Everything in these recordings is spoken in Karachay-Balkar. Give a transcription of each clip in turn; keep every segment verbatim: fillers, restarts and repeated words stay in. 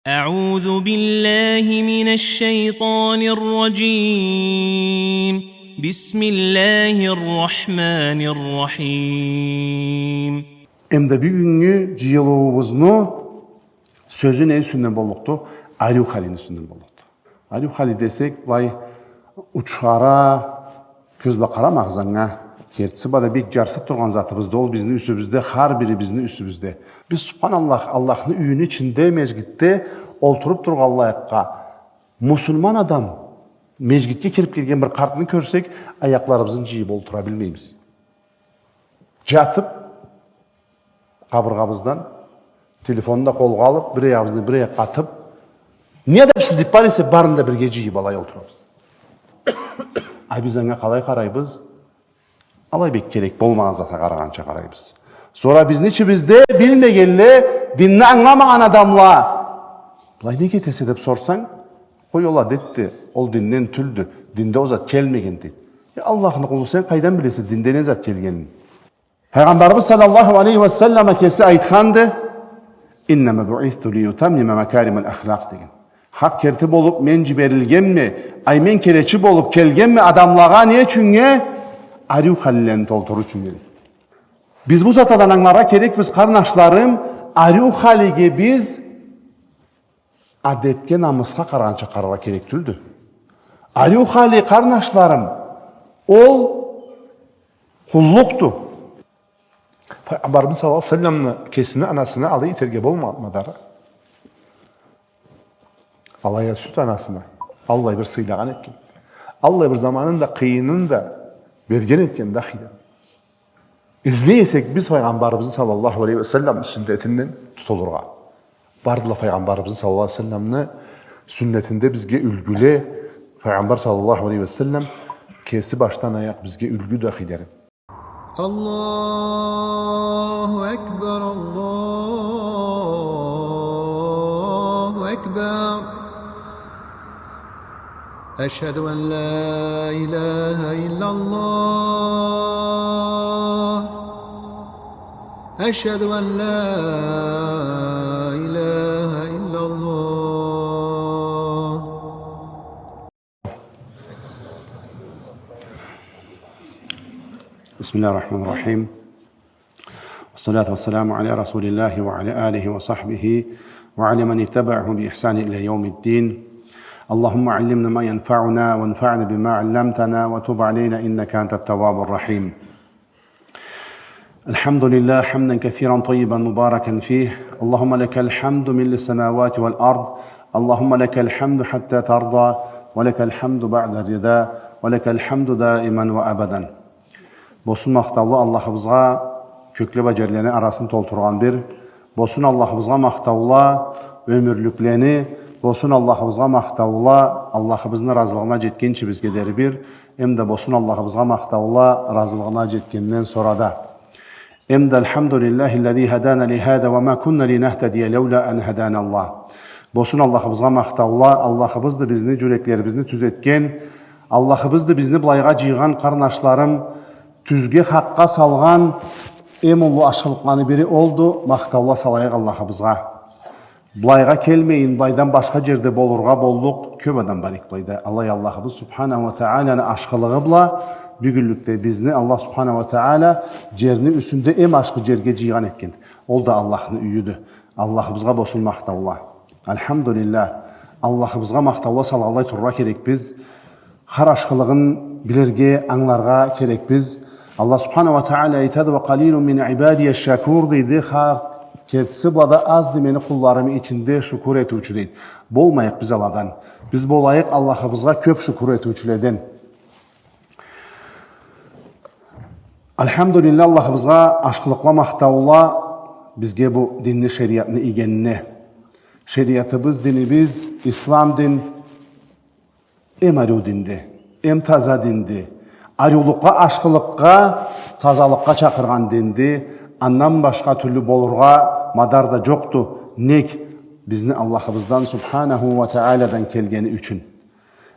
أعوذ بالله من الشيطان الرجيم. بسم الله الرحمن الرحيم. Эмда бюгюннгю джыйылыуубузну сёзю не юсюнден боллукъду? Ариу халини юсюнден боллукъду. Ариу хали десек, былай учхара кёз бла къарамагъыз анга. Кертиси бла да бек джарсыб тургъан затыбызды ол бизни юсюбюзде, хар бири бизни юсюбюзде. Биз, субханаллах, Аллахны юйюню ичинде, межгитде олтуруб тургъанлайыкъгъа, муслиман адам, межгитге кириб келген бир къартны кёрсек, аякъларыбызны джыйыб олтура билмейбиз. Джатыб, къабыргъабыздан телефонну да къолгъа алыб, бир аягъыбызны бир аякъгъа атыб, не адабсызлыкъ бар эсе, барын да бирге джыйыб алай олтурабыз. А биз анга къалай къарайбыз? Алай бек керек болмагъан затха къарагъанча къарайбыз. Сора бизни ичибизде билмегенле, динни ангыламагъан адамла, былай нек этесе деб сорсанг, къой, ол адетди, ол динден тюлдю, динде ол зат келмегенди. Э, Аллахны къулу, сен къайдан билесе динде не зат келгенин? Файгъамбарыбыз саллаллаху алейхи ва саллама кеси айтханды: «إنما بعثت لأتمم مكارم الأخلاق», — деген. Хакъ керти болуб мен джиберилгенме, ай, мен келечи болуб келгенме адамлагъа не ючюннге? Ариу халилени толтуруу ючюннге, дейди. Биз бу затладан ангыларгъа керекбиз, къарнашларым, ариу халиге биз адебге, намысха къарагъанча къараргъа керек тюлдю. Ариу хали, къарнашларым, ол къуллукъду. Файгъамбарыбыз саллаллаху алейхи ва салламны кесини анасына алай этерге болмады мадары. Алай а сют анасына аллай бир сыйлагъан этген. Аллай бир заманын да, къыйынын да берген этген да хыйла. Излей эсек биз Файгъамбарыбызны саллаллаху алейхи ва саллам сюннетинден тутулургъа. Бардыла Файгъамбарыбызны саллаллаху алейхи ва салламны сюннетинде бизге юлгюле, Файгъамбар саллаллаху алейхи ва саллам кеси башдан аякъ бизге юлгю да хыйлары. الله أكبر، الله أكبر. أشهد أن لا إله إلا الله. أشهد أن لا إله إلا الله. بسم الله الرحمن الرحيم. والصلاة والسلام على رسول الله وعلى آله وصحبه وعلى من اتبعه بإحسان إلى يوم الدين. اللهم علمنا ما ينفعنا وانفعنا بما علمتنا وتب علينا إنك أنت التواب الرحيم. الحمد لله حمدا كثيرا طيبا مباركا فيه. اللهم لك الحمد ملء السماوات والأرض. اللهم لك الحمد حتى ترضى، ولك الحمد بعد الرضا، ولك الحمد دائما وأبدا. Болсун махтаулу Аллахыбызгъа кёкле бла джерлени арасын толтургъан бир. Болсун Аллахыбызгъа махтаула ёмюрлюклени, болсун Аллахыбызгъа махтаула Аллахыбызны разылыгъына джетгинчи бизге дери бир, эмда болсун Аллахыбызгъа махтаула разылыгъына джетгенден сора да. Эмда الحمد لله الذي هدانا لهذا وما كنا لنهتدي لولا أن هدانا الله. Болсун Аллахыбызгъа махтаула, Аллахыбызды бизни джюреклерибизни тюз этген, Аллахыбызды бизни былайгъа джыйгъан, къарнашларым, тюзге, хакъгъа салгъан, эм уллу ашхылыкъланы бири олду, махтаула салайыкъ Аллахыбызгъа. Былайгъа келмейин, былайдан башха джерде болургъа боллукъ кёб адам бар эк былайда. Алай Аллахыбыз субханаху уа тааланы ашхылыгъы бла бюгюнлюкде бизни Аллах субханаху уа таала джерни юсюнде эм ашхы джерге джыйгъан этген. Ол да Аллахны юйюдю. Аллахыбызгъа болсун махтаула. Альхамдулиллах. Аллахыбызгъа махтаула салгъанлай турургъа керекбиз. Хар ашхылыгъын билирге, ангыларгъа керекбиз. Аллах субханаху уа таала айтады: «وقليل من عبادي الشكور», — дейди. Хар кертиси бла да азды мени къулларымы ичинде шукур этиучю, дейди. Болмайыкъ биз аладан. Биз болайыкъ Аллахыбызгъа кёб шукур этиучюледен. Альхамдулиллах, Аллахыбызгъа ашхылыкъла, махтаула бизге бу динни, шериатны ийгенине. Шериатыбыз, динибиз, ислам дин эм ариу динди, эм таза динди. Ариулукъгъа, ашхылыкъгъа, тазалыкъгъа чакъыргъан динди. Андан башха тюрлю болургъа мадар да джокъду. Нек? Бизни Аллахыбыздан субханаху уа тааладан келгени ючюн.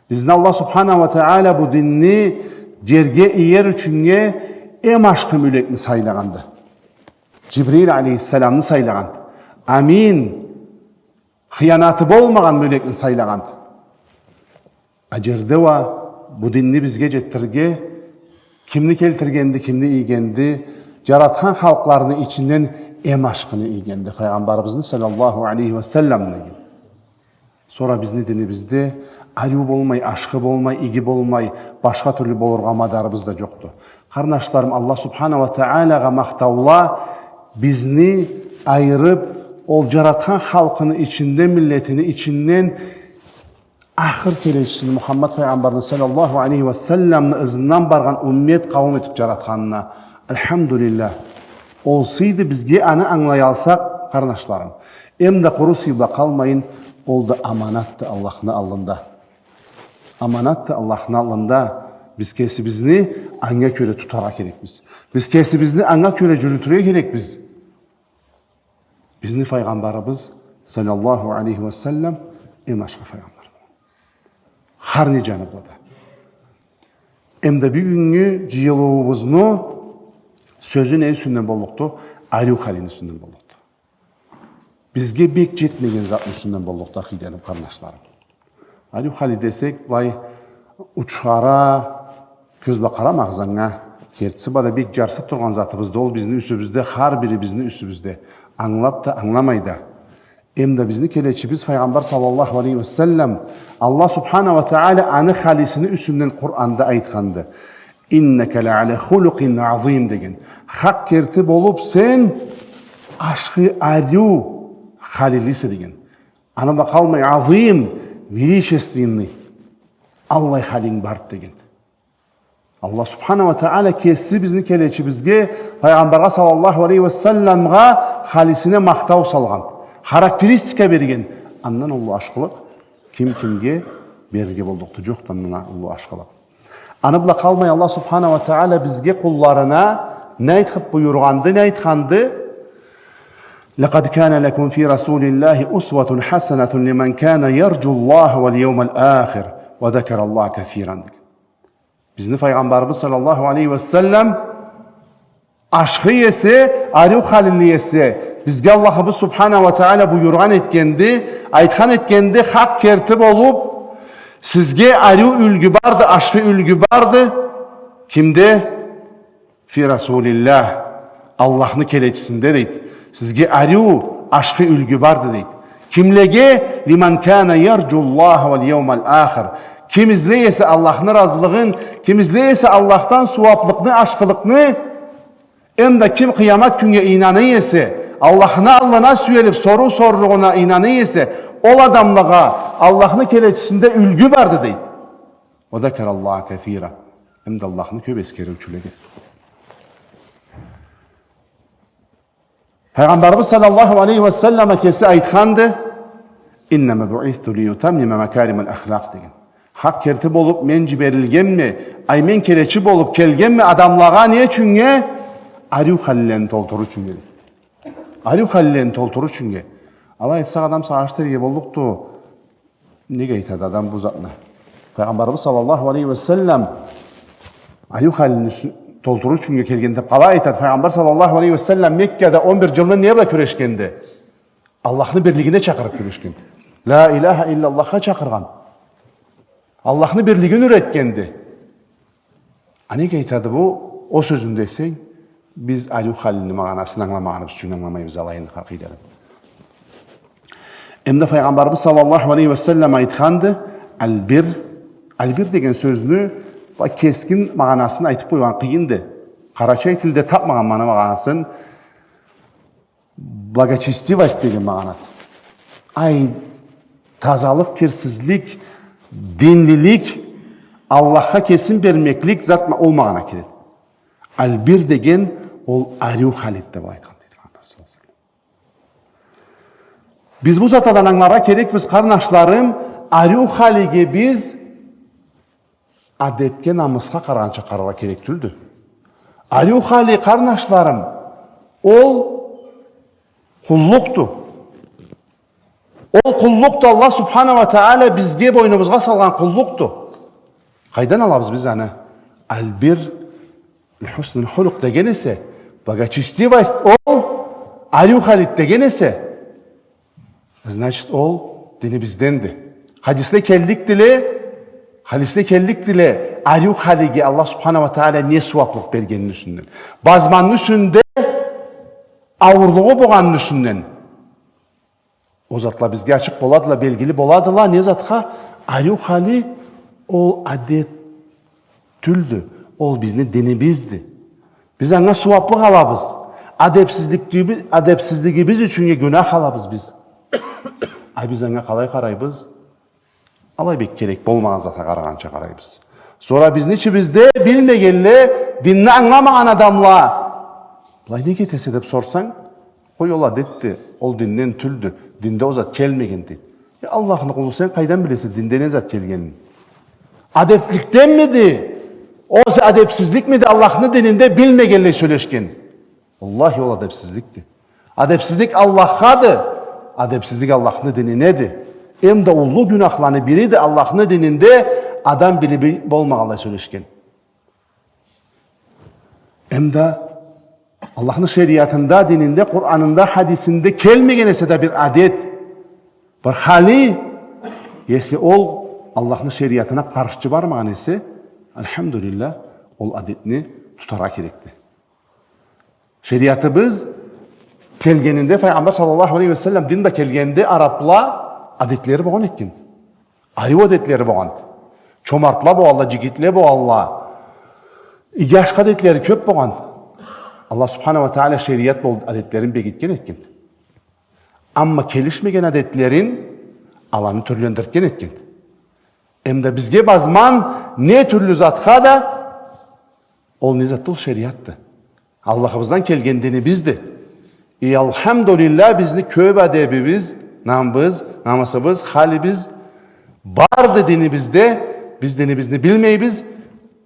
Бизни Аллах субханаху уа таала бу динни джерге иер ючюннге эм ашхы мюлекни сайлагъанды. Джибрил алейхиссаламны сайлагъанды. Амин. Хыянаты болмагъан мёлекни сайлагъанды. А джерде уа бу динни бизге джетдирирге, кимни келтиргенди, кимни ийгенди, джаратхан халкъларыны ичинден эм ашхыны ийгенди, Файгъамбарыбызны саллаллаху алейхи ва салламны ийгенди. Сора бизни динибизде ариу болмай, ашхы болмай, иги болмай, башха тюрлю болургъа мадарыбыз да джокъду. Къарнашларым, Аллах субхана ва таалагъа махтаула, бизни айырыб, ол джаратхан халкъыны ичинден, миллетини ичинден ахыр келечисини Мухаммад файгъамбарны саллаллаху алейхи ва салламны ызындан баргъан уммет, къауум этиб джаратханына. Альхамдулиллах. Ол сыйды бизге, аны ангылаялсакъ, къарнашларым. Эм да къуру сый бла къалмайын, ол да аманатды Аллахны аллында. Аманатды Аллахны аллында. Биз кесибизни анга кёре тутаргъа керекбиз. Биз кесибизни анга кёре джюрютюрге керекбиз. Бизни файгъамбарыбыз саллаллаху алейхи ва саллам эм ашхы файгъамбар. Хар не джаны бла да. Эм да бюгюннгю джыйылыуубузну сёзю не юсюнден боллукъду? Ариу халини юсюнден боллукъду. Бизге бек джетмеген затны юсюнден боллукъду, ахыйденим, къарнашларым. Ариу хали десек, былай учхара кёз бла къарамагъыз анга. Кертиси бла да бек джарсыб тургъан затыбызды ол бизни юсюбюзде, хар бири бизни юсюбюзде. Ангылаб да, ангыламай да. Эм да бизни келечибиз файгъамбар саллаллаху алейхи ва саллам, Аллах субхана ва тааля аны халисини юсюнден Къуранда айтханды. «Иннака ля аля хулукъин азим» деген. Хакъ керти болуб сен ашхы ариу халилисе деген. Аны бла къалмай, азим, величественный, аллай халинг барды деген. Аллах субхана ва тааля кеси бизни келечибизге, файгъамбаргъа саллаллаху алейхи ва салламгъа халисине махтау салгъан, характеристика берген. Андан уллу ашхылыкъ ким кимге берирге боллукъду? Джокъду андан уллу ашхылыкъ. Аны бла къалмай, Аллах субхана ва тааля бизге, къулларына, не айтхыб буюргъанды, не айтханды? «Лакъад кана лакум фи Расулиллахи усватун хасанатун лиман кана ярджуллаха валь яумаль ахир ва закараллаха касиран», — деген. Бизни файгъамбарыбыз саллаллаху алейхи ва саллам ашхы эсе, ариу халили эсе, бизге Аллахыбыз субхана ва тааля буюргъан этгенди, айтхан этгенди, хакъ керти болуб, сизге ариу юлгю барды, ашхы юлгю барды. Кимде? Фи Расулиллах, Аллахны келечисинде, дейди. Сизге ариу, ашхы юлгю барды, дейди. Кимлеге? Лиман кана ярджуллаха валь яумаль ахир. Ким излей эсе Аллахны разылыгъын, ким излей эсе Аллахдан сууаблыкъны, ашхылыкъны, эм да ким къыямат кюннге ийнана эсе, Аллахны аллына сюелиб, соруу сорлугъуна ийнана эсе, ол адамлагъа Аллахны келечисинде юлгю барды, дейди. Ва закараллаха касира. Эм да Аллахны кёб эсгериучюлеге. Файгъамбарыбыз саллаллаху алейхи ва саллам кеси айтханды: «Иннама буъисту ли утаммима макарималь ахлакъ», — деген. Хакъ керти болуб, мен джиберилгенме, ай, мен келечи болуб келгенме адамлагъа не ючюннге? Ариу халилени толтуруу ючюннге, дейди. Ариу халилени толтуруу ючюннге. Алай айтсакъ, адам сагъыш этерге боллукъду. Неге айтады адам бу затны? Файгъамбарыбыз саллаллаху алейхи ва саллам ариу халини сю-, толтуруу ючюннге келген деб къалай айтады? Файгъамбар саллаллаху алейхи ва саллам Меккада он бир джылны не бла кюрешгенди? Аллахны бирлигине чакъырыб кюрешгенди. Ля иляха илляллахха чакъыргъан. Аллахны бирлигин юретгенди. А неге айтады бу? Ол сёзюн десенг, биз ариу халини магъанасын ангыламагъаныбыз ючюн ангыламайбыз алайын, хакъыйдада. Эм да Файгъамбарыбыз саллаллаху алейхи ва саллам айтханды: «Аль-бир». «Аль-бир» деген сёзню бла кескин магъанасын айтыб къойгъан къыйынды. Къарачай тилде табмагъанма аны магъанасын. Благочестивость деген магъанады. Ай, тазалыкъ, кирсизлик, динлилик, Аллахха кесин бермеклик зат ма-, ол магъана киреди. «Аль-бир» деген ол ариу халиди деб айтхан, дейди Файгъамбар саллаллаху алейхи ва саллам. Биз бу затладан ангыларгъа керекбиз, къарнашларым, ариу халиге биз адебге, намысха къарагъанча къараргъа керек тюлдю. Ариу хали, къарнашларым, ол къуллукъду. Ол къуллукъду, Аллах субхана ва тааля бизге, бойнубузгъа салгъан къуллукъду. Къайдан алабыз биз аны? Аль-бир, хуснуль хулукъ деген эсе, благочестивость, ол ариу халиди деген эсе, Значит, ол динибизденди. Хадисде келликдиле, хадисде келликдиле, ариу халиге Аллах Субханаху уа Тагъала не сууаблыкъ бергенини юсюнден. Базманны юсюнде ауурлугъу болгъанны юсюнден. Ол затла бизге ачыкъ боладыла, белгили боладыла. Не затха? Ариу хали ол адет тюлдю. Ол бизни динибизди. Биз анга сууаблыкъ алабыз. Адепсизлик тюйбю-, адепсизлигибиз ючюннге гюнах алабыз биз. А биз анга къалай къарайбыз? Алай бек керек болмагъан затха къарагъанча къарайбыз. Сора бизни ичибизде билмегенле, динни ангыламагъан адамла, былай неге этесе деп сорсанг, къой, ол адетди, ол динден тюлдю, динде ол зат келмегенди. Э, Аллахны къулу, сен къайдан билесе динде не зат келгенин? Адепликденмиди? Огъесе адепсизликмиди Аллахны дининде билмегенлей сёлешген? Уаллахи, ол адепсизликди. Адепсизлик Аллаххады. Адепсизлик Аллахны дининеди. Эм да уллу гюнахланы бириди Аллахны дининде адам билиби болмагъанлай сёлешген. Эм да Аллахны шериатында, дининде, Къуранында, хадисинде келмеген эсе да бир адет, бир хали, если ол Аллахны шериатына къаршчы бармагъан эсе, альхамдулиллах, ол адетни тутаргъа керекди. Шериатыбыз келгенинде, Файгъамбар саллаллаху алейхи ва саллам дин да келгенде, арабла адетлери болгъан этген. Ариу адетлери болгъан. Чомартла болгъанла, джигитле болгъанла. Иги ашхы адетлери кёб болгъан. Аллах Субханаху ва Тагъала шериат болуб адетлерин бегитген этген. Амма келишмеген адетлерин аланы тюрлендиртген этген. Эм да бизге базман не тюрлю затха да, ол не затды? Ол шериатды. Аллахыбыздан келген динибизди. И, альхамдулиллах, бизни кёб адебибиз, намыбыз, намысыбыз, халибиз барды динибизде, биз динибизни билмейбиз,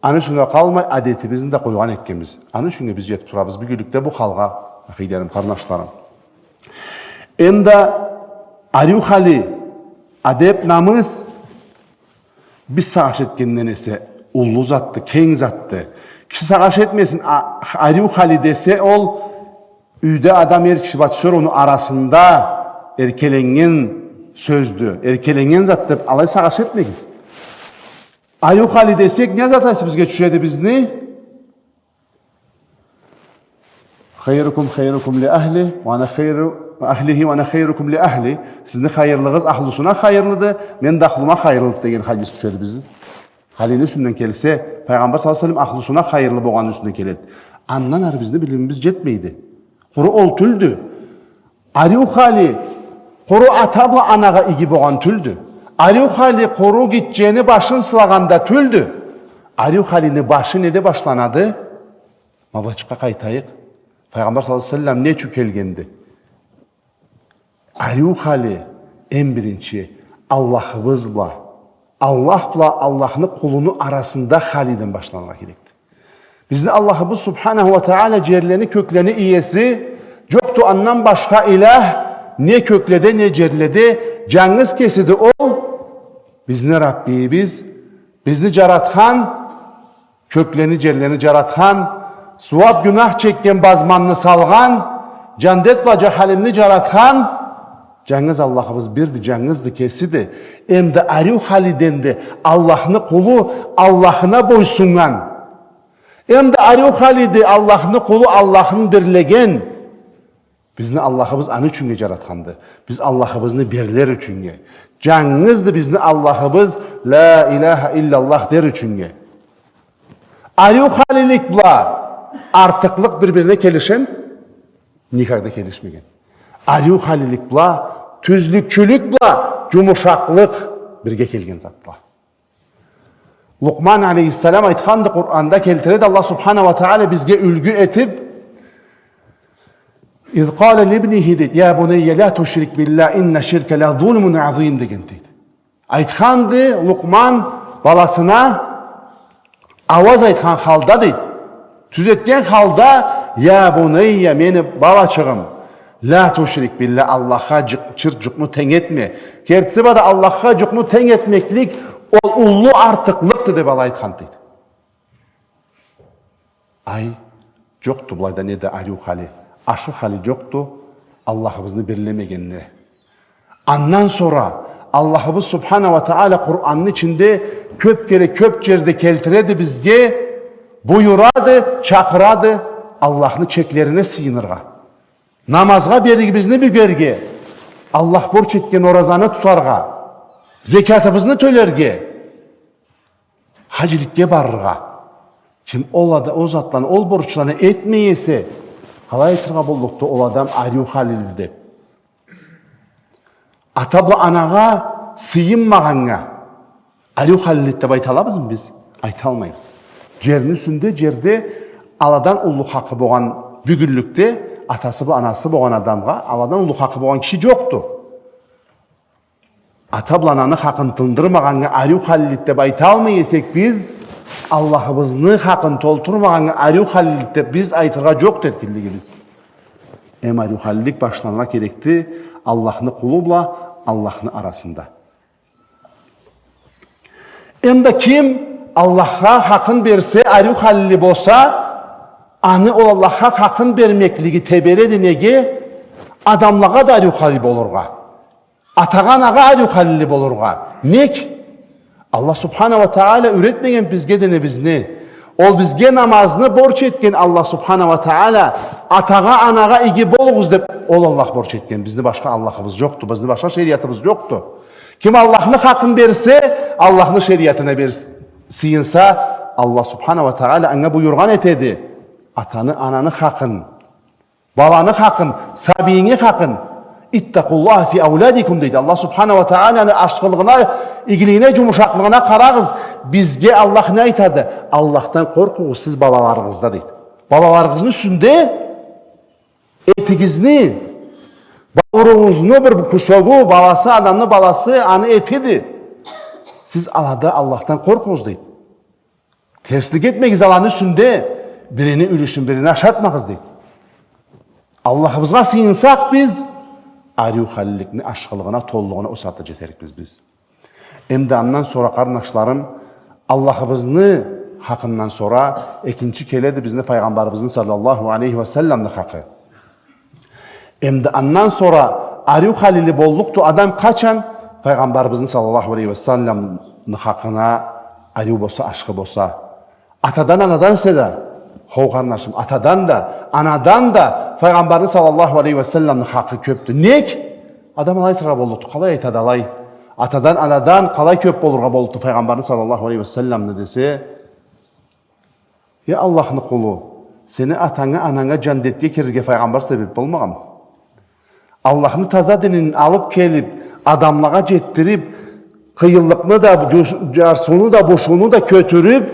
аны ючюн да къалмай, адетибизни да къойгъан этгенбиз. Аны ючюн да биз джетиб турабыз бюгюнлюкде бу халгъа, ахийлерим, къарнашларым. Эм да ариу хали, адеб, намыс, биз сагъыш этгенден эсе уллу затды, кенг затды. Киши сагъыш этмесин, а-, ариу хали десе, ол юйде адам, эр киши бла тиширыуну арасында эркеленнген сёздю, эркеленнген зат деб алай сагъыш этмегиз. Ариу хали десек, не зат эсе бизге тюшеди бизни? «Хайрукум хайрукум ли ахли, ва ана хайру, ахлихи, ва ана хайрукум ли ахли». Сизни хайырлыгъыз ахлусуна хайырлыды, мен да ахлума хайырлыды деген хадис тюшеди бизни. Халини юсюнден келсе, Файгъамбар саллаллаху алейхи ва саллам ахлусуна хайырлы болгъанны юсюнден келеди. Андан ары бизни билимибиз джетмейди. Къуру ол тюлдю. Ариу хали къуру ата бла анагъа иги болгъан тюлдю. Ариу хали къуру гитчени башын сылагъанда тюлдю. Ариу халини башы неде башланады? Ма былайчыкъгъа къайтайыкъ. Файгъамбар саллаллаху алейхи ва саллам не ючюн келгенди? Ариу хали, эм биринчи, Аллахыбыз бла, Аллах бла Аллахны къулуну арасында халиден башланыргъа керекди. Бизни Аллахыбыз Субханаху уа Тагъала джерлени, кёклени иеси, джокъду андан башха илях, не кёкледе, не джерледе, джангыз кесиди ол, бизни Раббийибиз, бизни джаратхан, кёклени, джерлени джаратхан, сууаб, гюнах чекген базманны салгъан, джандет бла джаханимни джаратхан, джангыз Аллахыбыз бирди, джангызды, кесиди. Эм да ариу халиденди Аллахны къулу Аллахына бойсуннган. Эм да ариу халиди Аллахны къулу Аллахын бирлеген. Бизни Аллахыбыз аны ючюннге джаратханды. Биз Аллахыбызны бирлер ючюннге. Джангызды бизни Аллахыбыз, ля иляха илляллах дер ючюннге. Ариу халилик бла артыкълыкъ бир-бирине келишеми? Никогда келишмеген. Ариу халилик бла, тюзлюкчюлюк бла, джумушакълыкъ бирге келген затла. Лукъман алейхиссалам айтханды, Къуранда келтиреди, Аллах Субханаху уа Тагъала бизге юлгю этиб, «Из къала либнихи», дейди, «Я бунайя, ля тушрик билля, инна ширка ля зулмун азим», деген, дейди. Айтханды Лукъман баласына, ауаз айтхан халда, дейди. Тюзетген халда, «Я бунайя, мени балачыгъым, ля тушрик билля, Аллахха джукъ-, чырт джукъну тенг этме. Кертиси бла да Аллахха джукъну тенг этмеклик, ол уллу артыкълыкъды», деб алай айтхан, дейди. Ай, джокъду былайда неда ариу хали, ашхы хали джокъду, Аллахыбызны бирлемегенде. Андан сора Аллахыбыз Субхана уа Тагъала Къуранны ичинде кёп кере, кёп джерде келтиреди бизге, буюрады, чакъырады Аллахны чеклерине сыйыныргъа, намазгъа берлигибизни бюгерге, Аллах борч этген оразаны тутаргъа, зекятыбызны тёлерге, хаджиликге барыргъа. Ким ол ада-, ол затланы, ол борчланы этмей эсе, къалай айтыргъа боллукъду ол адам ариу халилиди деб? Ата бла анагъа сыйынмагъаннга ариу халилиди деб айталабызмы биз? Айталмайбыз. Джерни юсюнде, джерде аладан уллу хакъы богъан, бюгюнлюкде атасы бла анасы богъан адамгъа аладан уллу хакъы богъан киши джокъду. Ата бла ананы хакъын тындырмагъаннга ариу халилиди деб айталмай эсек биз, Аллахыбызны хакъын толтурмагъаннга ариу халилиди деб биз айтыргъа джокъду эркинлигибиз. Эм ариу халилик башланыргъа керекди Аллахны къулу бла Аллахны арасында. Эм да ким Аллахха хакъын берсе, ариу халили болса, аны ол Аллахха хакъын бермеклиги тебереди неге? Адамлагъа да ариу халили болургъа. Атагъа, анагъа ариу халили болургъа. Нек? Аллах Субхана уа Тагъала юретмеген бизге динибизни. Ол бизге намазны борч этген Аллах Субхана уа Тагъала, атагъа, анагъа иги болугъуз деб, ол Аллах борч этген. Бизни башха Аллахыбыз джокъду, бизни башха шериатыбыз джокъду. Ким Аллахны хакъын берсе, Аллахны шериатына берс-, сыйынса, Аллах Субхана уа Тагъала анга буюргъан этеди. Атаны, ананы хакъын, баланы хакъын, сабийинги хакъын. «Иттакъуллаха фи ауладикум», дейди. Аллах Субхана уа Тагъаланы ашхылыгъына, игилигине, джумушакълыгъына къарагъыз. Бизге Аллах не айтады? Аллахдан къоркъугъуз сиз балаларыгъызда, дейди. Балаларыгъызны юсюнде этигизни, бауругъузну бир кусогу, баласы, адамны баласы, аны этиди. Сиз алада Аллахдан къоркъугъуз, дейди. Терслик этмегиз аланы юсюнде, бирини юлюшюн бирине ашатмагъыз, дейди. Аллахыбызгъа сыйынсакъ биз, ариу халиликни ашхылыгъына, толулугъуна ол сагъатда джетерикбиз биз. Эм да андан сора, къарнашларым, Аллахыбызны хакъындан сора экинчи келеди бизни Файгъамбарыбызны саллаллаху алейхи уа салламны хакъы. Эм да андан сора ариу халили боллукъду адам къачан Файгъамбарыбызны саллаллаху алейхи уа салламны хакъына ариу болса, ашхы болса. Атадан, анадан эсе да, хоу, къарнашым, атадан да, анадан да Файгъамбарны саллаллаху алейхи уа салламны хакъы кёбдю. Нек? Адам алай айтыргъа боллукъду. Къалай айтады алай? Атадан, анадан къалай кёб болургъа боллукъду Файгъамбарны саллаллаху алейхи уа салламны десе, Я Аллахны къулу, сени атанга, ананга джандетге кирирге Файгъамбар себеб болмагъанмы? Аллахны таза динин алыб келиб, адамлагъа джетдириб, къыйынлыкъны да, джуш-, джарсыуну да, бушууну да кётюрюб,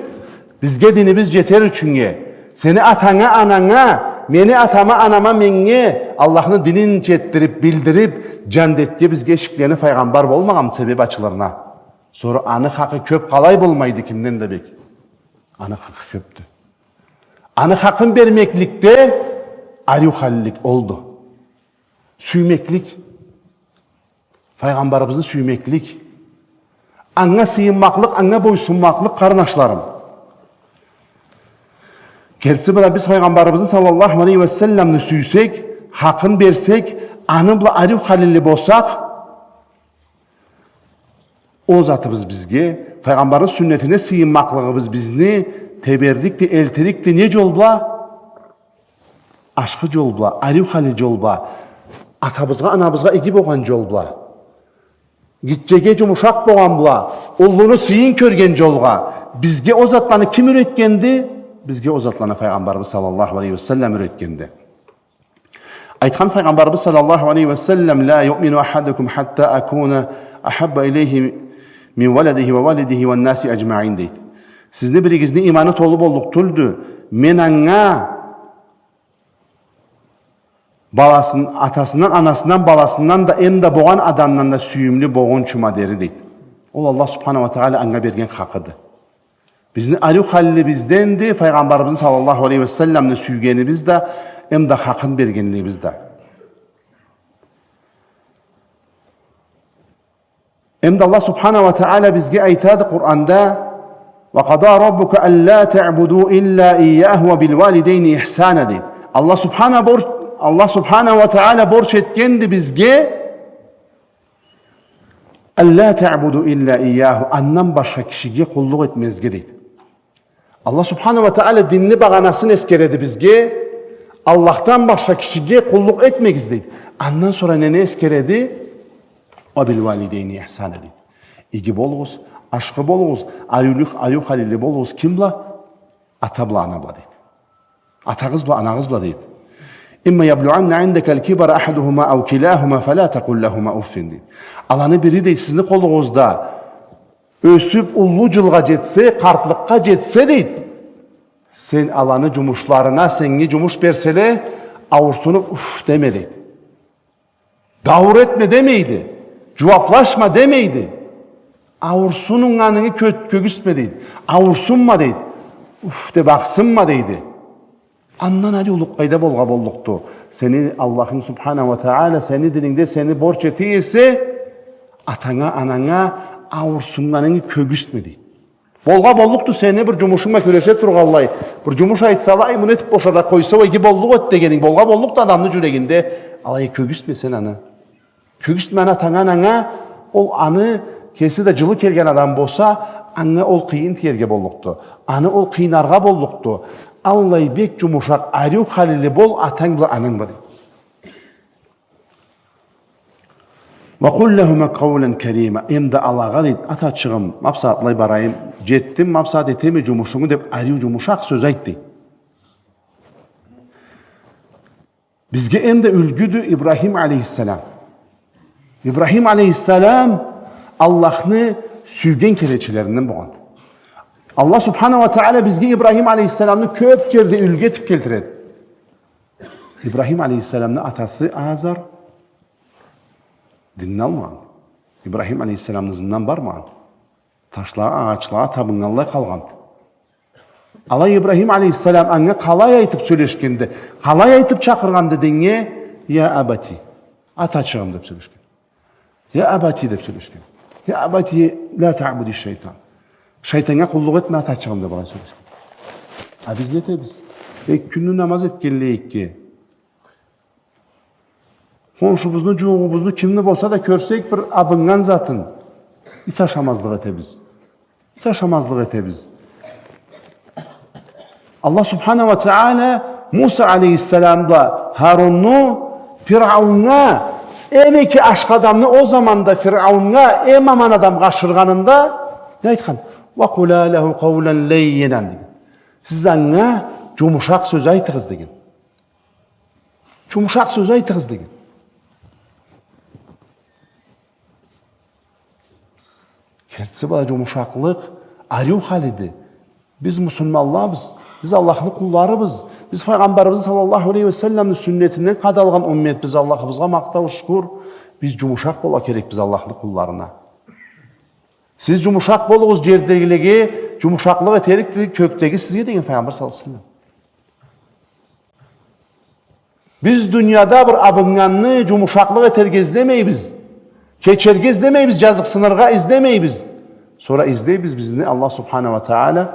бизге динибиз джетер ючюннге, сени атанга, ананга, мени атама, анама, меннге Аллахны динин джетдириб, билдириб, джандетге бизге эшиклени Файгъамбар болмагъанмы себеб ачылырына? Сора аны хакъы кёб къалай болмайды кимден да бек? Аны хакъы кёбдю. Аны хакъын бермекликде ариу халилик олду. Сюймеклик. Файгъамбарыбызны сюймеклик. Анга сыйынмакълыкъ, анга бойсунмакълыкъ, къарнашларым. Кертиси бла биз Файгъамбарыбызны саллаллаху алейхи уа салламны сюйсек, хакъын берсек, аны бла ариу халили болсакъ, ол затыбыз бизге, Файгъамбарны сюннетине сыйынмакълыгъыбыз бизни теберрикди, элтирикди. Не джол бла? Ашхы джол бла, ариу хали джол бла, атабызгъа, анабызгъа иги болгъан джол бла, гитчеге джумушакъ болгъан бла, уллуну сыйын кёрген джолгъа. Бизге ол затланы ким юретгенди? Бизге ол затланы Файгъамбарыбыз саллаллаху алейхи уа саллам юретгенди. Айтхан Файгъамбарыбыз саллаллаху алейхи уа саллам: «Ла юъмину ахадукум хатта акуна ахабба илейхи мин валадихи уа валидихи уа ннаси аджмаин», дейди. Сизни биригизни иманы толу боллукъ тюлдю, мен анга баласын-, атасындан, анасындан, баласындан да, эм да болгъан адамдан да сюйюмлю болгъунчума дери, дейди. Ол Аллах субхана уа тагъала анга берген хакъыды. Бизни ариу халибизденди Файгъамбарыбызны саллаллаху алейхи уа салламны сюйгенибиз да, эм да хакъын бергенлигибиз да. Эм да Аллах субхана уа тагъала бизге айтады Къуранда: «Уа къада раббука алла таъбуду илла ийяху уа бил валидайни ихсана», дейди. Аллах субхана бор-, Аллах субхана уа тагъала борч этгенди бизге «Алла таъбуду илла ийяху», андан башха кишиге къуллукъ этмезге, дейди. Аллах субханаху ва тагъала динни багъанасын эскереди бизге, Аллахдан башха кишиге къуллукъ этмегиз, дейди. Андан сора нени эскереди? «Ва бил валидейни ихсана», дейди. Иги болугъуз, ашхы болугъуз, ариулу, ариу халили болугъуз. Ким бла? Ата бла, ана бла, дейди. Атагъыз бла, анагъыз бла, дейди. «Имма яблугъанна индакал кибара ахадухума ау килахума фала такъул лахума уффин», дейди. Аланы бири, дейди, сизни къолугъузда ёсюп, уллу джылгъа джетсе, къартлыкъгъа джетсе, дейди, сен аланы джумушларына, сеннге джумуш берселе, ауурсунуп, «уф» деме, дейди. Дауур этме демейди. Джууаплашма демейди. Ауурсуннганынгы кё-, кёргюзтме, дейди. Ауурсунма, дейди. «Уф» деб ахсынма, дейди. Андан ариу уллу къайда болгъа боллукъду? Сени Аллахынг субханаху ва тагъала сени динингде сени борч эте эсе, атанга, ананга ауурсуннганынгы кёргюзтме, дейди. Болгъа боллукъду сени бир джумушунг бла кюреше тургъанлай, бир джумуш айтсала, ай, муну этиб бошаргъа къойса, иги боллукъ эди дегенинг. Болгъа боллукъду адамны джюрегинде. Алай кёргюзтме сен аны. Кёргюзтме аны атанга, ананга. Ол аны кеси да джылы келген адам болса, анга ол къыйын тиерге боллукъду. Аны ол къыйнаргъа боллукъду. Аллай бек джумушакъ, ариу халили бол атанг бла, ананг бла, дейди. «Ва къул лахума къаулан карима». Эм да алагъа, дейди, атачыгъым, ма бусагъатлай барайым, джетдим, ма бусагъат этеме джумушунгу, деб, ариу джумушакъ сёз айт, дейди. Бизге эм да юлгюдю Ибрахим алейхиссалам. Ибрахим алейхиссалам Аллахны сюйген келечилеринден болгъан. Аллах субханаху ва тагъала бизге Ибрахим алейхиссаламны кёб джерде юлгю этиб келтиреди. Ибрахим алейхиссаламны атасы Азар динни алмагъан. Ибрахим алейхиссаламны ызындан бармагъан. Ташлагъа, агъачлагъа табыннганлай къалгъанды. Алай Ибрахим алейхиссалам анга къалай айтыб сёлешгенди, къалай айтыб чакъыргъанды диннге? «Я абати», атачыгъым, деб сёлешген. «Я абати», деб сёлешген. «Я абати, ла таъбуди шайтан». Шайтаннга къуллукъ этме, атачыгъым, деб алай сёлешген. А биз не этебиз? Эки кюнню намаз этгенлей эки. Хоншубузну, джууугъубузну, кимни болса да кёрсек бир абыннган затын, ит ашамазлыкъ этебиз. Ит ашамазлыкъ этебиз. Аллах субханаху ва тагъала Муса алейхиссалам бла Харунну Фиръауннга, эм эки ашхы адамны ол заманда Фиръауннга, эм аман адамгъа ашыргъанында, не айтхан? «Ва къула лаху къаулан лаййинан», деген. Сиз анга джумушакъ сёз айтыгъыз, деген. Джумушакъ сёз айтыгъыз, деген. Кертиси бла, джумушакълыкъ ариу халиди. Биз муслиманлабыз, биз Аллахны къулларыбыз, биз Файгъамбарыбызны саллаллаху алейхи ва салламны сюннетинден къадалгъан умметбиз, Аллахыбызгъа макътау, шукур. Биз джумушакъ болургъа керекбиз Аллахны къулларына. Сиз джумушакъ болугъуз, джердегилеге джумушакълыкъ этерикди кёкдеги сизге, деген Файгъамбар саллаллаху алейхи ва саллам. Биз дунияда бир абыннганны джумушакълыкъ этерге излемейбиз. Кечерге излемейбиз, джазыкъсыныргъа излемейбиз. Сора излейбиз бизни Аллах субханаху ва тагъала,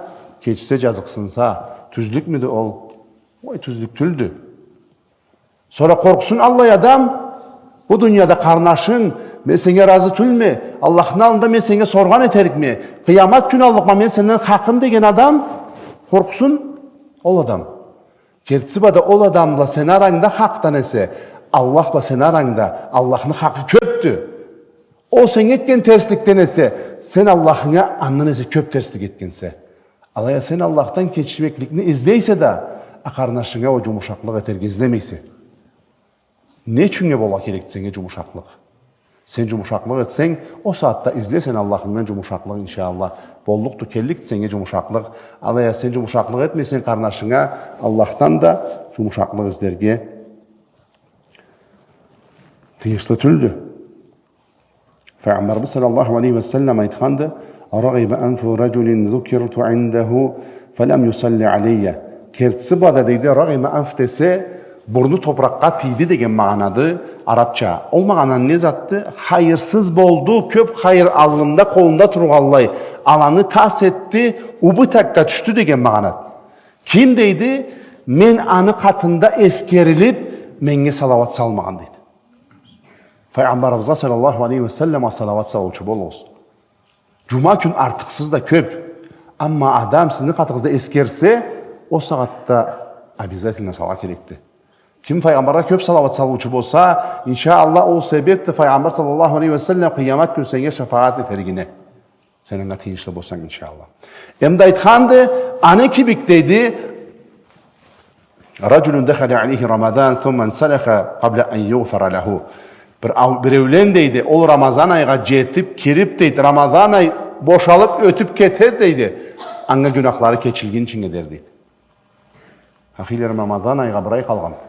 кечсе, джазыкъсынса. Тюзлюкмюдю ол? Ой, тюзлюк тюлдю. Сора къоркъсун аллай адам, бу дунияда къарнашынг, мен сеннге разы тюлме, Аллахны аллында мен сеннге соргъан этерикме, къыямат кюн аллыкъма мен сенден хакъым деген адам, къоркъсун ол адам. Кертиси бла да ол адам бла сени арангда хакъдан эсе, Аллах бла сени арангда Аллахны хакъы кёбдю. Ол сеннге этген терсликден эсе, сен Аллахынга андан эсе кёб терслик этгенсе. Алай а сен Аллахдан кечмекликни излейсе да, а къарнашынга ол джумушакълыкъ этерге излемейсе. Не ючюннге болургъа керекди сеннге джумушакълыкъ? Сен джумушакълыкъ этсенг, ол сагъатда изле сен Аллахынгдан джумушакълыкъ, иншаАллах. Боллукъду, келликди сеннге джумушакълыкъ. Алай а сен джумушакълыкъ этмейсенг къарнашынга, Аллахдан да джумушакълыкъ излерге тыйыншлы тюлдю. Файгъамбарыбыз саллаллаху алейхи ва саллам айтханды: «Рагъима анфу раджулин зукирту индаху фалам юсалли алейя». Кертиси бла да, дейди, рагъима анф десе, бурну топуракъгъа тийди деген магъанады арабча. Ол магъана не затды? Хайырсыз болду, кёб хайыр аллында, къолунда тургъанлай, аланы тас этди, убытокга тюшдю деген магъанады. Ким, дейди, мен аны къатында эскерилиб, меннге салауат салмагъан, дейди. Файгъамбарыбызгъа саллаллаху алейхи ва салламгъа салауат салыучу болугъуз. Джума кюн артыкъсыз да кёб. Амма адам сизни къатыгъызда эсгерсе, ол сагъатда обязательно салыргъа керекди. Ким файгъамбаргъа кёб салауат салыучу болса, иншаАллах, ол себебди файгъамбар саллаллаху алейхи ва саллам къыямат кюн сеннге шафагъат этеригине. Сен анга тийишле болсанг, иншаАллах. Эм да айтханды, аны кибик, дейди, رجل دخل عليه رمضان ثم انسلخ قبل أن يغفر له. Бир ау-, биреулен, дейди, ол Рамазан айгъа джетиб, кириб, дейди, Рамазан ай бошалыб, ётюб кетер, дейди. Анга гюнахлары кечилгинчинге дери, дейди. Ахийлерим, Рамазан айгъа бир ай къалгъанды.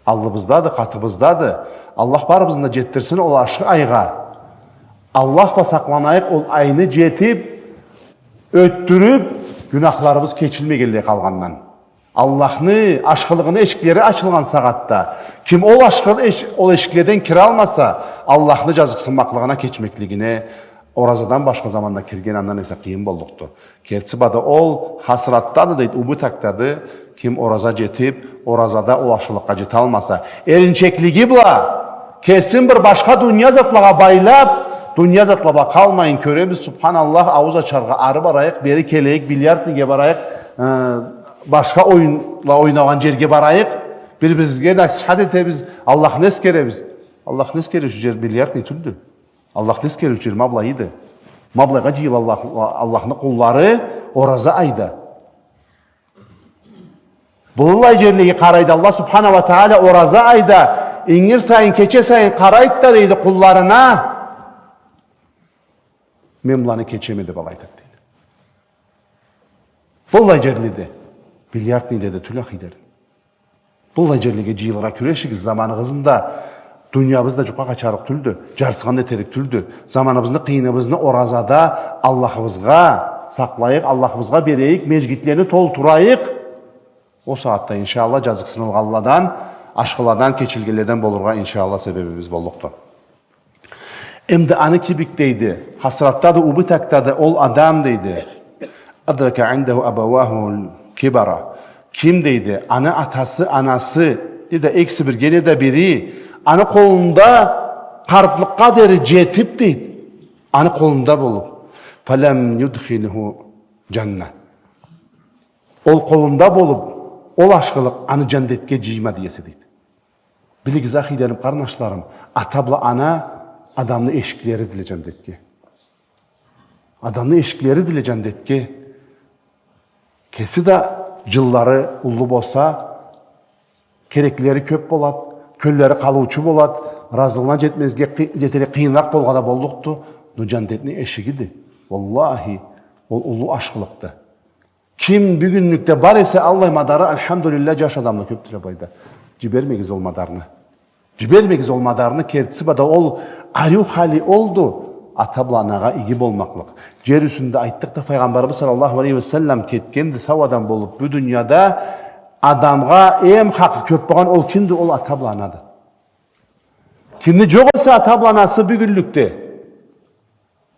Аллыбыздады, къатыбыздады. Аллах барыбызны да джетдирсин ол ашхы айгъа. Аллах бла сакъланайыкъ ол айны джетиб, ётдюрюб, гюнахларыбыз кечилмегенлей къалгъандан. Аллахны ашхылыгъыны эшиклери ачылгъан сагъатда, ким ол ашхы эш-, ол эшикледен киралмаса, Аллахны джазыкъсынмакълыгъына, кечмеклигине, оразадан башха заманда кирген, андан эсе къыйын боллукъду. Кертиси бла да ол хасратдады, дейди, убытокдады, ким ораза джетиб, оразада ол ашхылыкъгъа джеталмаса. Эринчеклиги бла, кесин бир башха дуния затлагъа байлаб, дуния затла бла къалмайын, кёребиз, субханаллах, аууз ачаргъа ары барайыкъ, бери келейик, бильярдныйге барайыкъ, э, башха оюнла ойнагъан джерге барайыкъ, бир-бирибизге насихат этебиз, Аллахны эсгеребиз. Аллахны эсгериучю джер бильярдный тюлдю. Аллахны эсгериучю джер ма былайды. Ма былайгъа джыйыла Аллах, Аллахны къуллары ораза айда. Быллай джерлеге къарайды Аллах субхана ва тагъала ораза айда, ингир сайын, кече сайын къарайды да, дейди, къулларына, мен быланы кечеме деб алай айтады, дейди. Быллай джерледе, бильярдныйледе тюл, ахийлерим. Быллай джерлеге джыйылыргъа кюрешигиз, заманыгъызны да, дуниябыз да джукъа къачарыкъ тюлдю, джарсыгъан этерик тюлдю. Заманыбызны, къыйыныбызны оразада Аллахыбызгъа сакълайыкъ, Аллахыбызгъа берейик, межгитлени толтурайыкъ. Ол сагъатда, иншаАллах, джазыкъсынылгъанладан, ашхыладан, кечилгенледен болургъа, иншаАллах, себебибиз боллукъду. Эм да аны кибик, дейди, хасратдады, убытокдады ол адам, дейди. أدرك عنده أبواه الكبر. Ким, дейди, аны атасы, анасы, неда экиси бирге, неда бири, аны къолунда къартлыкъгъа дери джетиб, дейди, аны къолунда болуб, فلم يدخله الجنة. Ол къолунда болуб, ол ашхылыкъ аны джандетге джыймады эсе, дейди. Билигиз, ахийлерим, къарнашларым, ата бла ана адамны эшиклеридиле джандетге. Адамны эшиклеридиле джандетге. Кеси да джыллары уллу болса, кереклери кёб болад, кёллери къалыучу болад, разылыгъына джетмезге, къый-, джетерге къыйыныракъ болургъа да боллукъду. Но джандетни эшигиди. Уаллахи, ол уллу ашхылыкъды. Ким бюгюнлюкде бар эсе аллай мадары, альхамдулиллах, джаш адамла кёбдюле былайда. Джибермегиз ол мадарны. Джибермегиз ол мадарны, кертиси бла да ол ариу хали олду, ата бла анагъа иги болмакълыкъ. Джер юсюнде айтдыкъ да, Файгъамбарыбыз саллаллаху алейхи ва саллам кетгенди, сау адам болуб, бу дунияда адамгъа эм хакъы кёб болгъан ол кимди? Ол ата бла анады. Кимни джокъ эсе ата бла анасы бюгюнлюкде,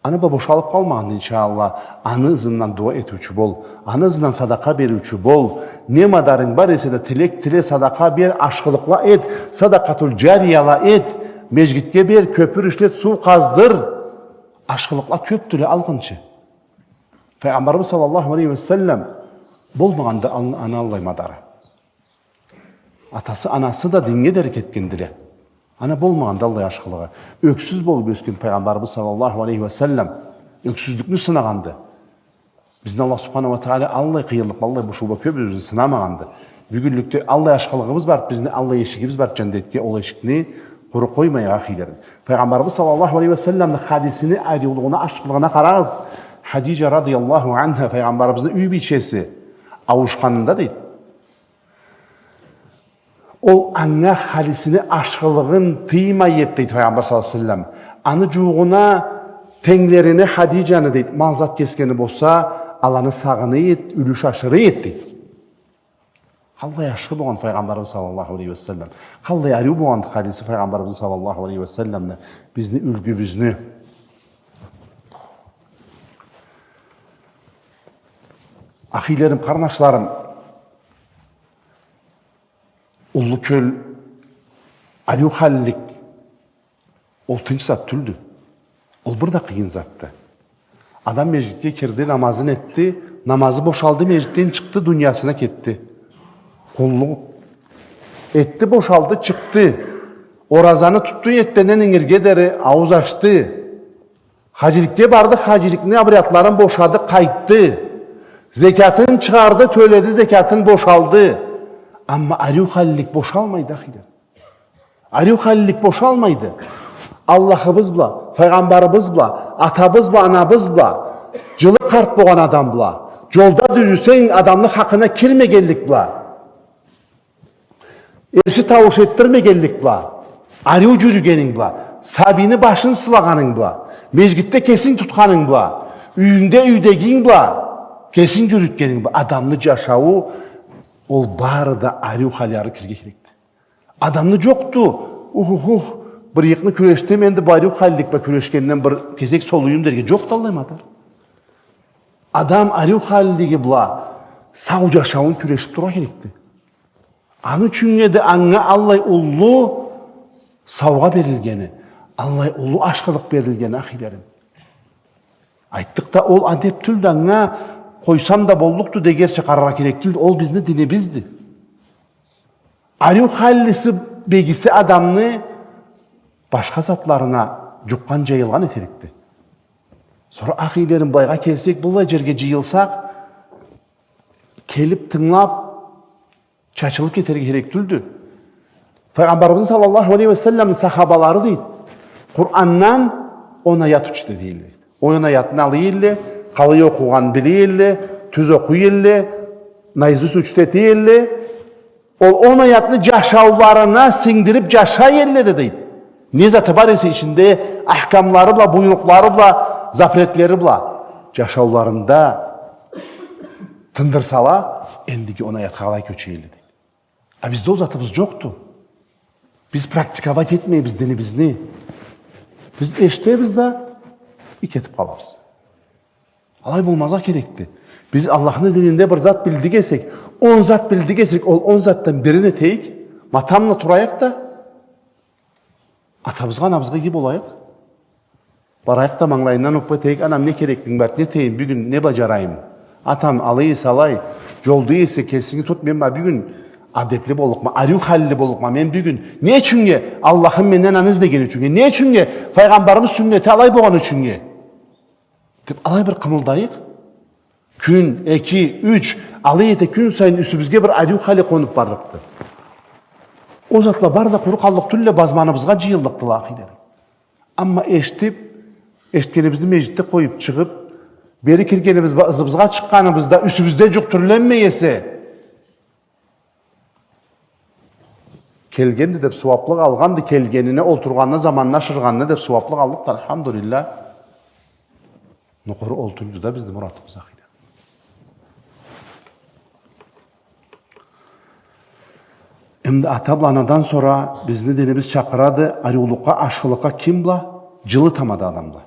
аны бла бошалыб къалмагъанды, иншаАллах. Аны ызындан дуа этиучю бол, аны ызындан садакъа бериучю бол. Не мадарынг бар эсе да, тилек тиле, садакъа бер, ашхылыкъла эт, садакъатул джарияла эт, межгитге бер, кёпюр ишлет, суу къаздыр. Ашхылыкъла кёбдюле алгъынчы. Файгъамбарыбыз саллаллаху алейхи ва саллам болмагъанды ал-, аны аллай мадары. Атасы, анасы да динге дери кетгендиле. Ана болмагъанды аллай ашхылыгъы. Ёксюз болуб ёсген Файгъамбарыбыз саллаллаху алейхи ва саллам ёксюзлюкню сынагъанды. Бизни Аллах субханаху ва тагъала аллай къыйынлыкъ, аллай бушуу бла кёбюбюзню сынамагъанды. Бюгюнлюкде аллай ашхылыгъыбыз барды, бизни аллай эшигибиз барды джандетге, ол эшикни къуру къоймайыкъ, ахийлерим. Файгъамбарыбыз саллаллаху алейхи ва салламны хадисини ариулугъуна, ашхылыгъына къарагъыз. Хадиджа радияллаху анха, Файгъамбарыбызны юй бийчеси, ауушханында, дейди, ол анга халисини ашхылыгъын тыймай эди, дейди Файгъамбар саллаллаху алейхи ва саллам. Аны джууугъуна тенглерине, Хадиджаны, дейди, мал зат кесгени болса, аланы сагъыны эди, юлюш ашыры эди, дейди. Къаллай ашхы болгъан Файгъамбарыбыз саллаллаху алейхи ва саллам. Къаллай ариу болгъан халиси Файгъамбарыбызны саллаллаху алейхи ва салламны, бизни юлгюбюзню. Ахийлерим, къарнашларым, Уллу кёл, ариу халлик, Ол тынч зат тюлдю. Ол бир да къыйын затды. Адам межгитге кирди, намазын этди, намазы бошалды, межгитден чыкъды, дуниясына кетди. Къуллукъ этди, бошалды, чыкъды. Оразаны тутду, эртденден ингирге дери ауз ачды. Хаджиликге барды, хаджиликни обрядларын бошады, къайтды. Зекятын чыгъарды, тёледи, зекятын, бошалды. Амма ариу халилик бошалмайды, ахыйларым. Ариу халилик бошалмайды. Аллахыбыз бла, файгъамбарыбыз бла, атабыз бла, анабыз бла, джылы къарт болгъан адам бла, джолда джюрюсенг, адамны хакъына кирмегенлик бла, эрши таууш этдирмегенлик бла, ариу джюрюгенинг бла, сабийни башын сылагъанынг бла, межгитде кесинг тутханынг бла, юйюнгде юйдегинг бла, кесинг джюрютгенинг бла, адамны джашауу, ол бары да ариу халлары кирирге керекди. Адамны джокъду. Ух, ух, ух, бир ыйыкъны кюрешдим, энди бу ариу халилик бла кюрешгенден бир кесек солуюм дерге джокъду аллай мадар. Адам ариу халилиги бла сау джашауун кюрешип тургъа керекди. Аны ючюннге да анга аллай уллу саугъа берилгени, аллай уллу ашхылыкъ берилгени, ахыйларым. Айтдыкъ да, ол адеп тюлдю, анга къойсам да боллукъду дегенча къараргъа керек тюлдю. Ол бизни динибизди. Ариу халлиси, бегиси адамны башха затларына джукъгъан, джайылгъан этерикди. Сора, ахыйларым, былайгъа келсек, быллай джерге джыйылсакъ, келип тынгылап, чачылып кетерге керек тюлдю. Файгъамбарыбызны, саллаллаху алейхи ва салламны, сахабалары, дейди, Къурандан он аят учду, дейди. Он аятны алай эдиле, къалай окъугъанын биле эдиле, тюз окъуй эдиле, наизусть учду эте эдиле. Ол он аятны джашауларына сингдирип джашай эдиле да, дейди. Не заты бар эсе ичинде, ахкамлары бла, буйрукълары бла, запретлери бла, джашауларында тындырсала, эндиги он аятха алай кёче эдиле, дейди. А бизде ол затыбыз джокъду. Биз практиковать этмейбиз динибизни. Биз эшитебиз да, и кетип къалабыз. Алай болмазгъа керекди. Биз Аллахны дининде бир зат билдик эсек, он зат билдик эсек, ол он затдан бирин этейик, ма тамбла турайыкъ да, атабызгъа, анабызгъа иги болайыкъ. Барайыкъ да, манглайындан уппа этейик, анам, не кереклигинг барды, не этейим, бюгюн не баджарайым? Атам, алай эсе алай, джолда эсе кесинги тут, мен ма бюгюн адепли боллукъма, ариу халли боллукъма, мен бюгюн. Не ючюннге? Аллахым менден аны излеген ючюннге. Не ючюннге? Файгъамбарыбыз сюннети алай болгъан ючюннге. Деп, алай бир къымылдайыкъ. Кюн, эки, юч, алай эте кюн сайын юсюбюзге бир ариу хали къонуп барлыкъды. Ол затла бары да къуру къаллыкъ тюлле, базманыбызгъа джыйыллыкъдыла, ахыйларым. Амма эшитип, эшитгенибизни межгитде къоюп чыгъып, бери киргенибиз бла ызыбызгъа чыкъгъаныбыз да юсюбюзде джукъ тюрленмей эсе, келгенди деп сууаплыкъ алгъанды, келгенине, олтургъанына, заманын ашыргъанына деп сууаплыкъ аллыкъды, альхамдулиллах. Нокъуру ол тюлдю да бизни муратыбыз, ахыйларым. Энди ата бла анадан сора бизни динибиз чакъырады ариулукъгъа, ашхылыкъгъа ким бла? Джылы тамада адам бла.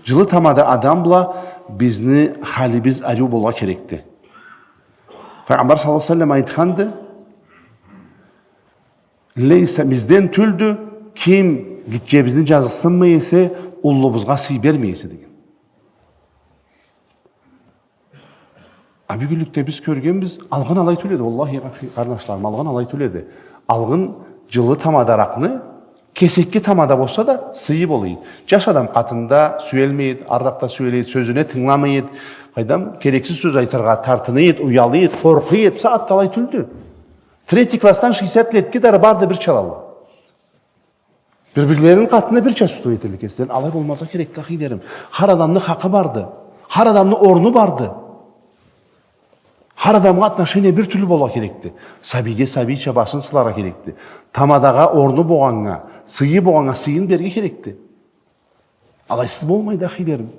Джылы тамада адам бла бизни халибиз ариу болургъа керекди. Файгъамбар саллаллаху алейхи ва саллам айтханды: «Лейса, бизден тюлдю ким гитчебизни джазыкъсынмай эсе, уллубузгъа сый бермей эсе», — деген. А бюгюнлюкде биз кёргенбиз, алгъын алай тюл эди, уаллахи, къарнашларым, алгъын алай тюл эди. Алгъын джылы тамадаракъны, кесекки тамада болса да, сыйы бола эди. Джаш адам къатында сюелмей эди, артда сюеле эди, сёзюне тынгыламай эди. Къайдам, керексиз сёз айтыргъа тартына эди, уяла эди, къоркъа эди, бусагъатда алай тюлдю. Третий классдан шестьдесят летге дери бары да бирчалала. Бир-бирлерини къатында бирча чувствовать этерлик эселе, алай болмазгъа керекди, ахыйларым. Хар адамны хакъы барды. Хар адамны орну барды. Хар адамгъа отношение бир тюрлю болургъа керекди. Сабийге сабийча башын сыларгъа керекди. Тамадагъа орну болгъаннга, сыйы болгъаннга сыйын берирге керекди. Алайсыз болмайды, ахыйларым.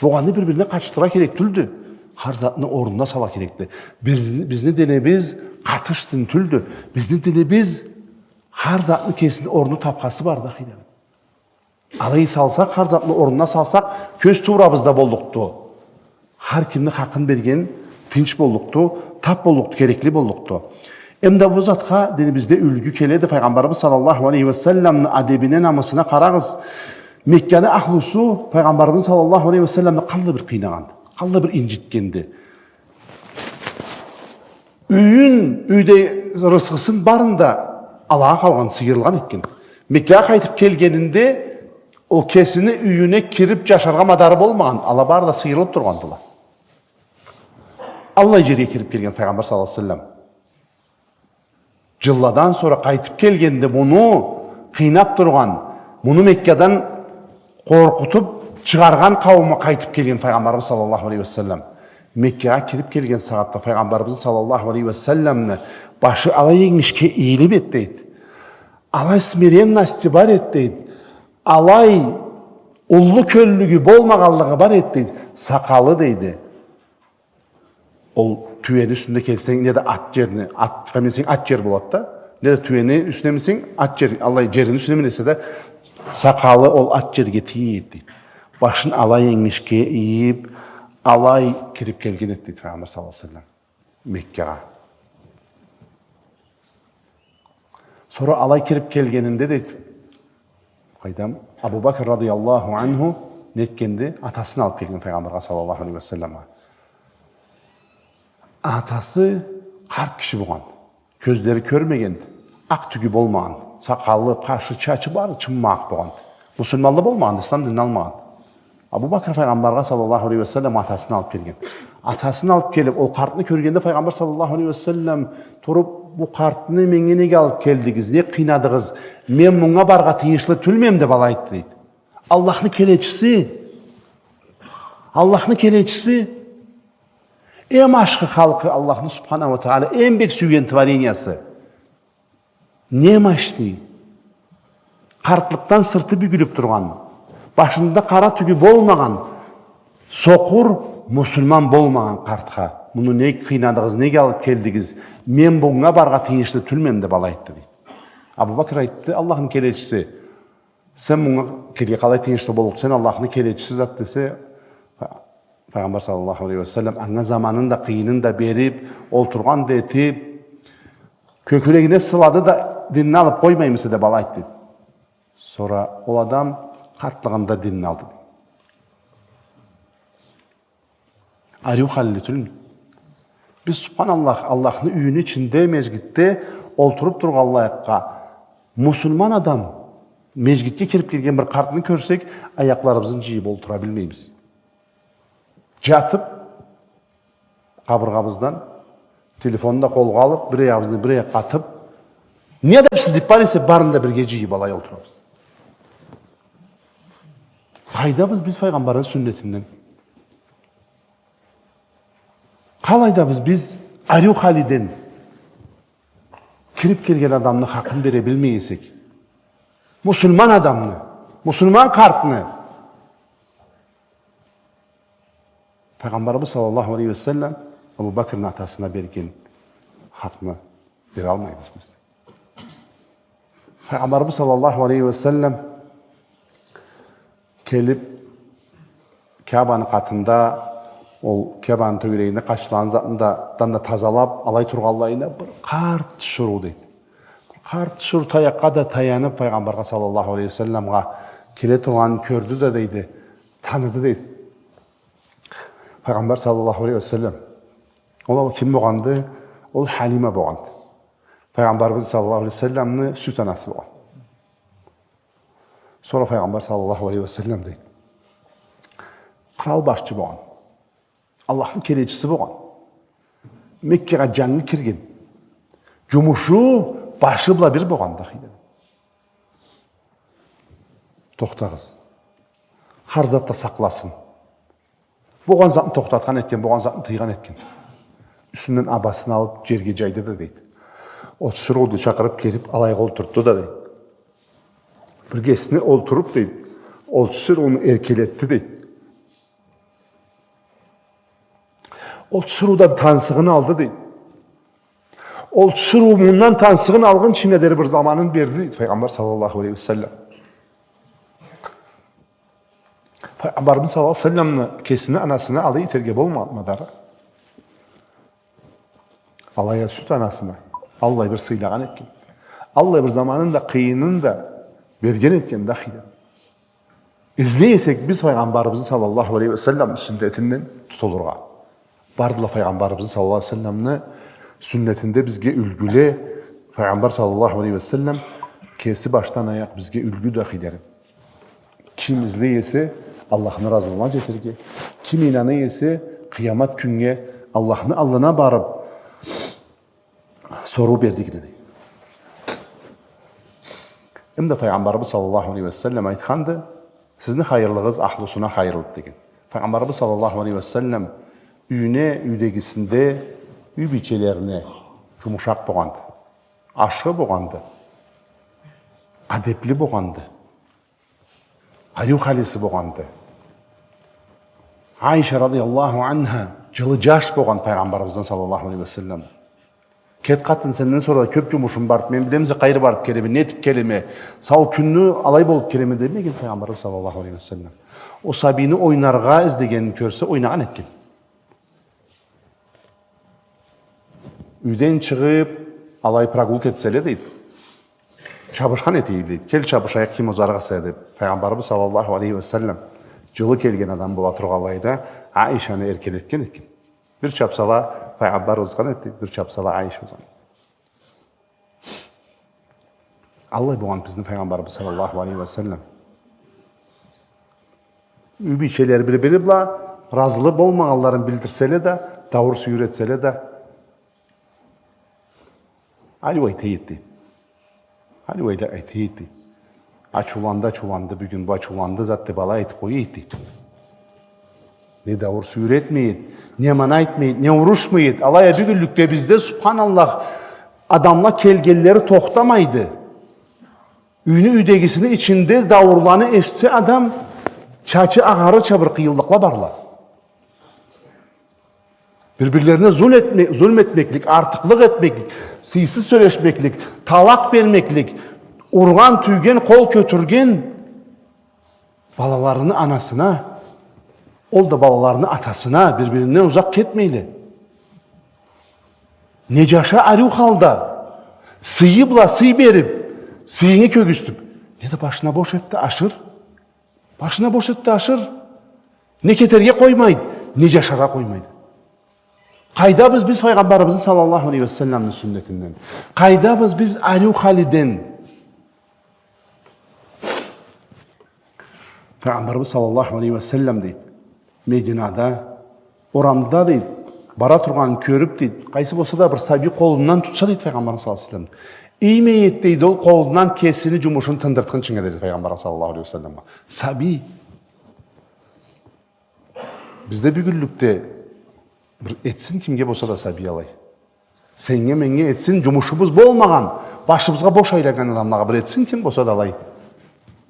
Болгъанны бир-бирине къатышдырыргъа керек тюлдю. Хар затны орнуна салыргъа керекди. Биз-, бизни динибиз къатыш дин тюлдю. Бизни динибиз хар затны кесини орнуна тапхасы барды, ахыйларым. Алай салсакъ, хар затны орнуна салсакъ, кёз туурабызда боллукъду. Хар кимни хакъын берген тынч боллукъду, тап боллукъду, керекли боллукъду. Эм да бу затха динибизде юлгю келеди. Файгъамбарыбыз саллаллаху алейхи ва салламны адебине, намысына къарагъыз. Мекканы ахлусу Файгъамбарыбыз саллаллаху алейхи ва салламны къаллай бир къыйнагъан, къаллай бир инжитгенди. Юйюн, юйде рысхысын барын да алагъа къалгъан, сыйырылгъан этген. Меккагъа къайтып келгенинде ол кесини юйюне кирип джашаргъа мадары болмагъан, ала бары да сыйырылып тургъандыла. Аллай джерге кирип келген Файгъамбар саллаллаху алейхи ва саллам. Джылладан сора къайтып келгенде, муну къыйнап тургъан, муну Меккадан къоркъутуп чыгъаргъан къаууму къайтып келген Файгъамбарыбыз саллаллаху алейхи ва саллам. Меккагъа кирип келген сагъатда Файгъамбарыбыз саллаллаху алейхи ва салламны башы алай энгишге ийилип эди, дейди. Алай смиренности бар эди, дейди. Алай уллу кёллюгю болмагъанлыгъы бар эди, дейди. Сакъалы, дейди. Ол тюени юсюнде келсенг, неда ат джерни, атха минсенг, ат джер болады да. Неда тюени юсюне минсенг, ат джер, аллай джерни юсюне минесе да, сакъалы ол ат джерге тие эди, дейди. Башын алай энгишге ийип, алай кирип келген эди, дейди, Файгъамбар саллаллаху алейхи ва саллам Меккагъа. Сора алай кирип келгенинде, дейди, къайдам, Абу Бакр радыяллаху анху нетгенди, атасын алып келген Файгъамбаргъа саллаллаху алейхи ва салламгъа. Атасы къарт киши болгъан. Кёзлери кёрмегенди. Акъ тюгю болмагъан. Сакъалы, къашы, чачы бары чыммакъ болгъан. Муслиманлы болмагъан, ислам динни алмагъан. Абу Бакр Файгъамбаргъа саллаллаху алейхи ва саллам атасын алып келген. Атасын алып келип, ол къартны кёргенде Файгъамбар саллаллаху алейхи ва саллам туруп: «Бу къартны меннге неге алып келдигиз, не къыйнадыгъыз? Мен мунга баргъа тыйыншлы тюлме», — деп алай айтды, дейди. Аллахны келечиси, Аллахны келечиси, эм ашхы халкъы Аллахны субханаху ва тагъала, эм бек сюйген творениясы. Немощный, къартлыкъдан сырты бюгюлюп тургъан, башында къара тюгю болмагъан, сокъур, муслиман болмагъан къартха: «Муну не къыйнадыгъыз, неге алып келдигиз? Мен мунга баргъа тыйыншлы тюлме», — деп алай айтды, дейди. Абу Бакр айтды: «Аллахны келечиси, сен мунга келирге къалай тыйыншлы боллукъду, сен Аллахны келечиси зат», — десе, Файгъамбар саллаллаху алейхи ва саллам анга заманын да, къыйынын да берип, олтургъан да этип, кёкюрегине сылады да: «Динни алып къоймаймыса?» — деп алай айтды. Сора ол адам къартлыгъында динни алды. Ариу халли тюлмю? Биз, субханаллах, Аллахны юйюню ичинде, межгитде олтуруп тургъанлайыкъгъа, муслиман адам межгитге кирип келген бир къартны кёрсек, аякъларыбызны джыйып олтура билмейбиз. Джатып, къабыргъабыздан телефонну да къолгъа алып, бир аягъыбызны бир аякъгъа атып, не адабсыз деп бар эсе, барын да бирге джыйып алай олтурабыз. Къайдабыз биз Файгъамбарны сюннетинден? Къалайдабыз биз ариу халиден? Кирип келген адамны хакъын бере билмей эсек, муслиман адамны, муслиман къартны, Файгъамбарыбыз саллаллаху алейхи ва саллам Абу Бакрны атасына берген хакъны бералмайбыз биз. Файгъамбарыбыз саллаллаху алейхи ва саллам келип, Каабаны къатында, ол Каабаны тёгерегинде къачлагъан затны да, дан да тазалап, алай тургъанлайына, бир къарт тиширыу, дейди. Бир къарт тиширыу таякъгъа да таянып, Файгъамбаргъа саллаллаху алейхи ва салламгъа келе тургъанын кёрдю да, дейди, таныды, дейди. Файгъамбар саллаллаху алейхи ва саллам. Ол, ол ким болгъанды? Ол Халима болгъанды. Файгъамбарыбыз саллаллаху алейхи ва салламны сют анасы болгъан. Сора Файгъамбар саллаллаху алейхи ва саллам, дейди, кърал башчы болгъан. Аллахны келечиси болгъан. Меккагъа джангы кирген. Джумушу башы бла бир болгъан да, хыйда. Тохтагъыз. Хар затда сакъласын. Болгъан затны тохтатхан этген, болгъан затны тыйгъан этген. Юсюнден абасын алып, джерге джайды да, дейди. Ол тиширыуну чакъырып келип, алайгъа олтуртду да, дейди. Биргесине олтуруп, дейди, ол тиширыуну эркелетди, дейди. Ол тиширыудан тансыгъын алды, дейди. Ол тиширыу мындан тансыгъын алгъынчына дери бир заманын берди, дейди, Файгъамбар саллаллаху алейхи ва саллам. Файгъамбарыбыз саллаллаху алейхи ва салламны кесини анасына алай этерге болмады мадары. Алай а сют анасына. Аллай бир сыйлагъан этген. Аллай бир заманын да, къыйынын да берген этген да, ахыйда. Излей эсек биз Файгъамбарыбызны саллаллаху алейхи ва саллам сюннетинден тутулургъа. Бардыла Файгъамбарыбызны саллаллаху алейхи ва салламны сюннетинде бизге юлгюле, Файгъамбар саллаллаху алейхи ва саллам кеси башдан аякъ бизге юлгюдю, ахыйларым. Ким излей эсе Аллахны разылыгъына джетерге, ким ийнана эсе къыямат кюннге Аллахны аллына барыб, соруу берликлиги. Эм да Файгъамбарыбыз саллаллаху алейхи ва саллам айтханды: «Сизни хайырлыгъыз ахлусуна хайырлыды», — деген. Файгъамбарыбыз саллаллаху алейхи ва саллам юйюне, юйдегисинде, юй бийчелерине джумушакъ богъанды, ашхы богъанды, адебли богъанды. Ариу халиси богъанды. Айша радияллаху анха джылы джаш богъан Файгъамбарыбыздан саллаллаху алейхи ва саллам. «Кет, къатын, сенден сора да кёб джумушум барды. Мен билемисе къайры барыб келеме, нетиб келеме, сау кюнню алай болуб келеме», — демеген Файгъамбарыбыз саллаллаху алейхи ва саллам. Ол сабийни ойнаргъа излегенин кёрсе, ойнагъан этген. Юйден чыгъыб, алай прогулка этселе, дейди, чабышхан этейик, дейди. «Кел, чабышайыкъ, ким озарыкъ эсе», — деб, Файгъамбарыбыз саллаллаху алейхи ва саллам джылы келген адам бола тургъанлай да, Айшаны эркелетген этген. Бир чабсала, Файгъамбар озгъан этди, бир чабсала, Айша озгъан. Аллай богъан бизни Файгъамбарыбыз саллаллаху алейхи ва саллам. Юй бийчелери бир-бири бла разылы болмагъанларын билдирселе да, дауур-сюйюр этселе да, ариу айта эди. Ариу айта эди. Ачыуланды, ачыуланды, бюгюн бу ачыуланды зат деб алай айтыб къоя эди. Не дауур-сюйюр этмей эди, не мана айтмай эди, не урушмай эди. Алай а бюгюнлюкде бизде, субханаллах, адамла келгенлери тохтамайды. Юйню, юйдегисини ичинде даурланы эшитсе адам, чачы агъарырча бир къыйынлыкъла барла. Бир-бирлерине зулм этме-, зулм этмеклик, артыкълыкъ этмеклик, сыйсыз сёлешмеклик, талакъ бермеклик, ургъан, тюйген, къол кётюрген, балаларыны анасына, ол да балаларыны атасына, бир-биринден узакъ кетмейле. Не джаша ариу халда, сыйы бла сый бериб, сыйынгы кёргюзтюб, не да башына бош эт да ашыр. Башына бош эт да ашыр. Не кетерге къоймайды, не джашаргъа къоймайды. Къайдабыз биз Файгъамбарыбызны саллаллаху алейхи ва салламны сюннетинден? Къайдабыз биз ариу халиден? Файгъамбарыбыз саллаллаху алейхи ва саллам, дейди, Мединада, орамда, дейди, бара тургъанын кёрюб, дейди, къайсы болса да бир сабий къолундан тутса, дейди, Файгъамбарыбыз саллаллаху алейхи ва саллам, иймей эди, дейди, ол къолундан кесини джумушун тындыртхынчынга, дейди, Файгъамбаргъа саллаллаху алейхи ва салламгъа. Сабий. Бизде бюгюнлюкде бир этсин кимге болса да сабий алай. Сеннге, меннге этсин, джумушубуз болмагъан, башыбызгъа бош айланнган адамлагъа бир этсин ким болса да алай.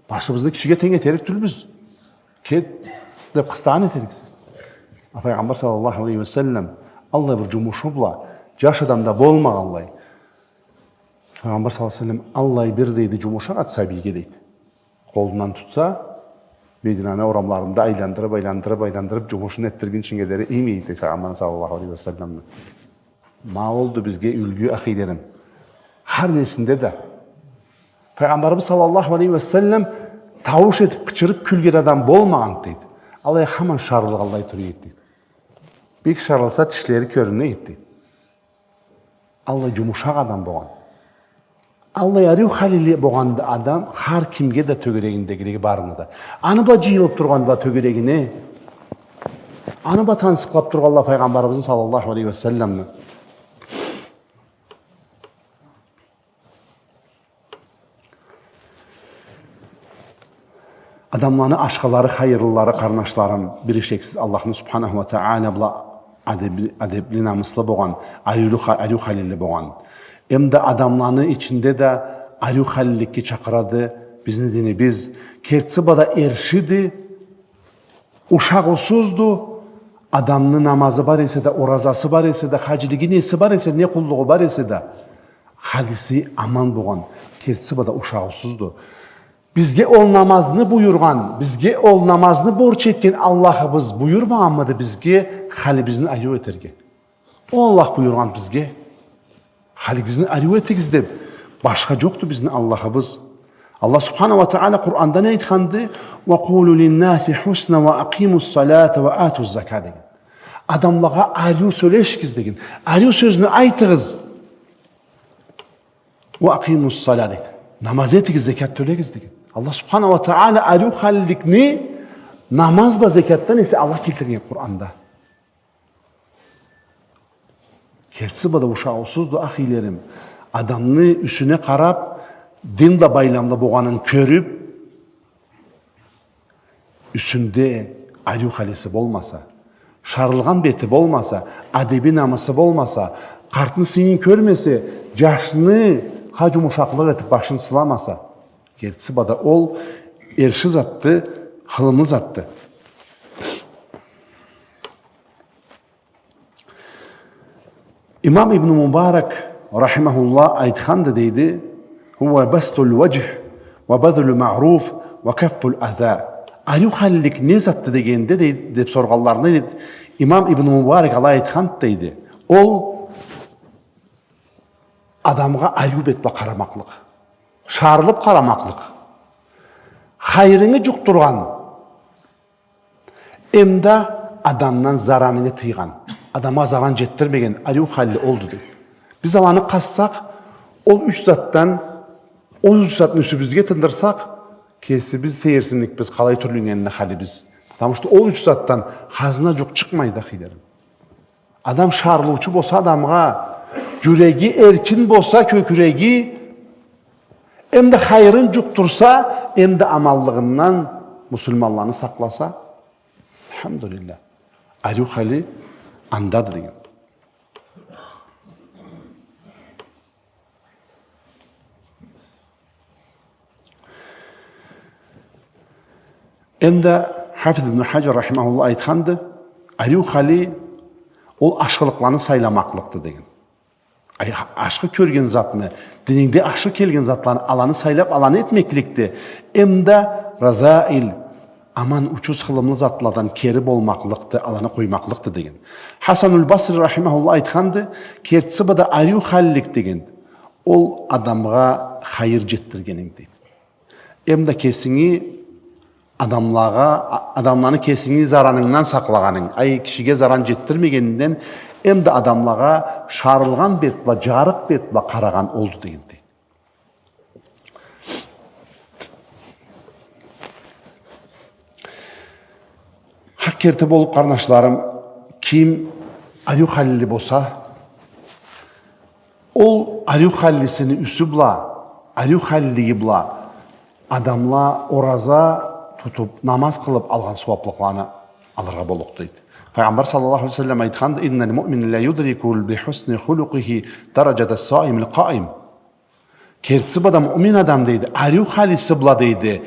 Башыбызны кишиге тенг этерик тюлбюз. Кет, деб къыстагъан этериксе. А Файгъамбар саллаллаху алейхи ва саллам аллай бир джумушу бла, джаш адамда болмагъанлай. Файгъамбар саллаллаху алейхи ва саллам аллай бир, дейди, джумушакъ ат сабийге, дейди. Къолундан тутса, Мединаны орамларында айландырыб, айландырыб, айландырыб, джумушун этдиргинчинге дери иймей эди Файгъамбарны саллаллаху алейхи ва салламны. Ма олду бизге юлгю, ахыйларым. Хар несинде да. Файгъамбарыбыз саллаллаху алейхи ва саллам таууш этиб, къычырыб кюлген адам болмагъан, дейди. Алай хаман шарылгъанлай тура эди, дейди. Бек шарылса, тишлери кёрюне эди, дейди. Аллай джумушакъ адам богъан. Аллай ариу халили богъанды адам хар кимге да, тёгерегиндегилеге барына да. Аны бла джыйылыб тургъандыла тёгерегине. Аны бла тансыкълаб тургъандыла Файгъамбарыбызны саллаллаху алейхи ва салламны. Адамланы ашхылары, хайырлылары, къарнашларым, бир ишексиз Аллахны субханаху ва таала бла адебли, адебли, намыслы богъан, ариулу ха-, ариу халили богъан. Эм да адамланы ичинде да ариу халиликге чакъырады бизни динибиз. Кертиси бла да эршиди, ушагъыусузду, адамны намазы бар эсе да, оразасы бар эсе да, хаджилиги неси бар эсе, не къуллугъу бар эсе да, халиси аман богъан, кертиси бла да ушагъыусузду. Бизге ол намазны буюргъан, бизге ол намазны борч этген Аллахыбыз буюрмагъанмыды бизге халибизни ариу этерге? Ол Аллах буюргъан бизге. Халигизни ариу этигиз деб. Башха джокъду бизни Аллахыбыз. Аллах субханаху уа тагъала Къуранда не айтханды? «Уа къулу линнаси хусна уа акъиму ссалата уа ату ззака», — деген. Адамлагъа ариу сёлешигиз деген. Ариу сёзню айтыгъыз. «Уа акъиму ссала», — деген. Намаз этигиз, зекят тёлегиз деген. Аллах субханаху уа тагъала ариу халликни намаз бла зекятдан эсе алгъа келтирген Къуранда. Кертиси бла да ушагъыусузду, ахийлерим. Адамны юсюне къараб, дин бла байламлы болгъанын кёрюб, юсюнде ариу халиси болмаса, шарылгъан бети болмаса, адеби намысы болмаса, къартны сыйын кёрмесе, джашны хар джумушакълыкъ этиб башын сыламаса, кертиси бла да ол эрши затды, хылымлы затды. Имам Ибн Мубарак, рахимахуллах, айтханды, дейди: «Хуа бастул ваджх, уа базлу маъруф, уа каффул аза». Ариу халлик не затды дегенде, дей-, деб соргъанларына, дейди, Имам Ибн Мубарак алай айтханды, дейди: ол адамгъа ариу бет бла къарамакълыкъ, шарылыб къарамакълыкъ, хайырынгы джукъдургъан, эмда адамдан заранын тыйгъан, адамгъа заран джетдирмеген ариу халли олду, дейди. Биз аланы къазсакъ, ол юч затдан, ол юч затны юсюбюзге тындырсакъ, кесибиз сейирсинликбиз, къалай тюрлюннгенди халибиз. Потому что ол юч затдан хазна джукъ чыкъмайды, ахийлерим. Адам шарылыучу болса адамгъа, джюреги эркин болса кёкюреги, эмда хайырын джукъдурса, эмда аманлыгъындан муслиманланы сакъласа, альхамдулиллах, ариу хали андады деген. Энди Хафиз ибн Хаджар рахимахуллах айтханды, ариу хали ол ашхылыкъланы сайламакълыкъды деген. Ай, ашхы кёрген затны, динингде ашхы келген затланы, аланы сайлап, аланы этмекликди. Эмда разаил, аман, учуз хылымлы затладан кери болмакълыкъды, аланы къоймакълыкъды деген. Хасанул Басри рахимахуллах айтханды, кертиси бла да ариу халлик деген, ол адамгъа хайыр джетдиргенинг дейди. Эмда кесинги адамлагъа, а-, адамланы кесинги заранындан сакълагъанынг, ай, кишиге заран джетдирмегенингден, эмда адамлагъа шарылгъан бет бла, джарыкъ бет бла къарагъан олду дегенди. Хакъ керти болуп, къарнашларым, ким ариу халли болса, ол ариу халлисини юсю бла, ариу халлиги бла адамла ораза тутуп, намаз къылып алгъан сууаплыкъланы алыргъа боллукъду дейди. Пайгъамбар саллаллаху алейхи ва саллам айтханды: «Инналь муъмина ля юдрикуль би хусни хулукъихи дараджатас саимиль къаим». Кертиси бла да муъмин адам дейди, ариу халиси бла дейди,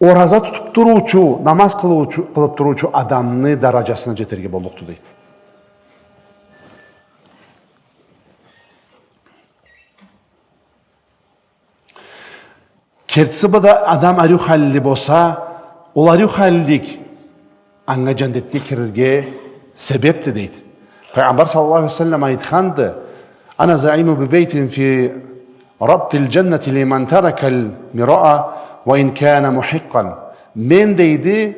ораза тутуп туруучу, намаз къылыучу, къылып туруучу адамны дараджасына джетерге боллукъду дейди. Кертиси бла да адам ариу халли болса, ол ариу халлик анга джандетге кирирге себепди дейди. Пайгъамбар саллаллаху алейхи ва саллам айтханды: «Ана заиму би бейтин фи рабтиль джаннати лиман таракаль мираа ва ин кана мухикъкъан». Мен дейди,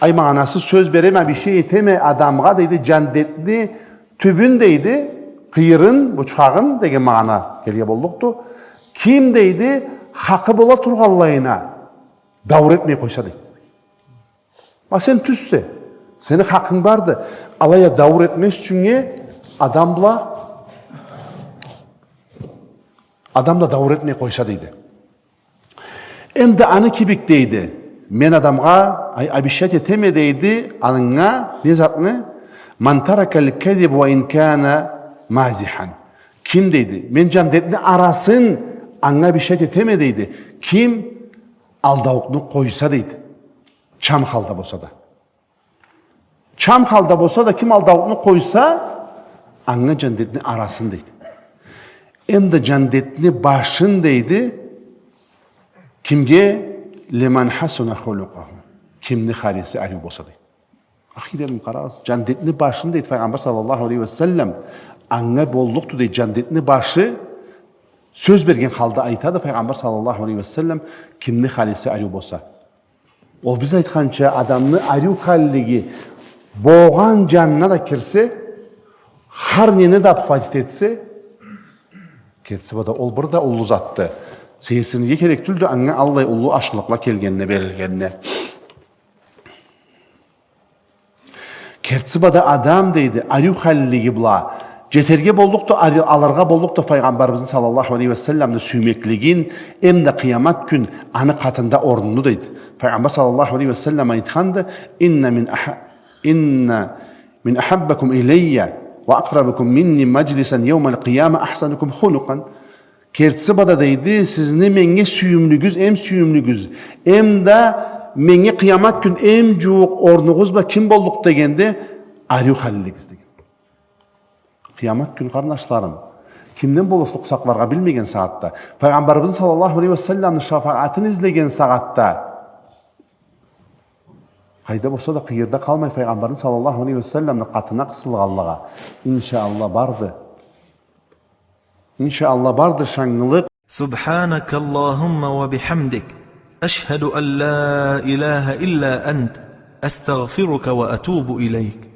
ай, магъанасы, сёз береме, обещать этеме адамгъа дейди, джандетни тюбюн дейди, къыйырын, бучхагъын деген магъана келген боллукъду. Ким дейди, хакъы бола тургъанлайына дауур этмей къойса дейди. Ма сен тюзсе, сени хакъынг барды. Алай а дауур этмез ючюннге адам бла, адам бла дауур этмей къойса дейди. Эмда аны кибик дейди. Мен адамгъа, ай, обещать этеме дейди, анга не затны? «Ман таракаль кадиб ва ин кана мазихан». Ким дейди? Мен джандетни арасын анга обещать этеме дейди. Ким алдаукъну къойса дейди. Чам халда болса да. Чам халда болса да, ким алдаукъну къойса, анга джандетни арасын дейди. Эмда джандетни башын дейди, кимге? «Лиман хасуна хулукъуху». Кимни халиси ариу болса дейди. Ахырын къарагъыз, джандетни башын, дейди Файгъамбар саллаллаху алейхи ва саллам, анга боллукъду, дейди, джандетни башы, сёз берген халда айтады Файгъамбар саллаллаху алейхи ва саллам, кимни халиси ариу болса. Ол биз айтханча, адамны ариу халлиги болгъан джанына да кирсе, хар нени да обхватить этсе, кертиси бла да ол бир да уллу затды. Сейирсинирге керек тюлдю, анга аллай уллу ашхылыкъла келгенине, берилгенине. Кертиси бла да адам, дейди, ариу халлиги бла джетерге боллукъду, ари-, алыргъа боллукъду Файгъамбарыбызны саллаллаху алейхи ва салламны сюймеклигин, эмда къыямат кюн аны къатында орнуну, дейди. Файгъамбар саллаллаху алейхи ва саллам айтханды: «Инна мин аха-, инна мин ахаббакум илейя ва акърабакум минни маджлисан яумал къияма ахсанукум хулукъан». Кертиси бла да, дейди, сизни меннге сюйюмлюгюз, эм сюйюмлюгюз, эмда меннге къыямат кюн эм джууукъ орнугъуз бла ким боллукъ дегенде, ариу халлигиз деген. Къыямат кюн, къарнашларым, кимден болушлукъ сакъларгъа билмеген сагъатда, Файгъамбарыбызны саллаллаху алейхи ва салламны шафагъатын излеген сагъатда, къайда болса да къыйырда къалмай, Файгъамбарны саллаллаху алейхи ва салламны къатына къысылгъанлыгъа, иншаАллах, барды. ИншаАллах, барды шангылыкъ. سبحانك اللهم وبحمدك، أشهد أن لا إله إلا أنت، أستغفرك وأتوب إليك.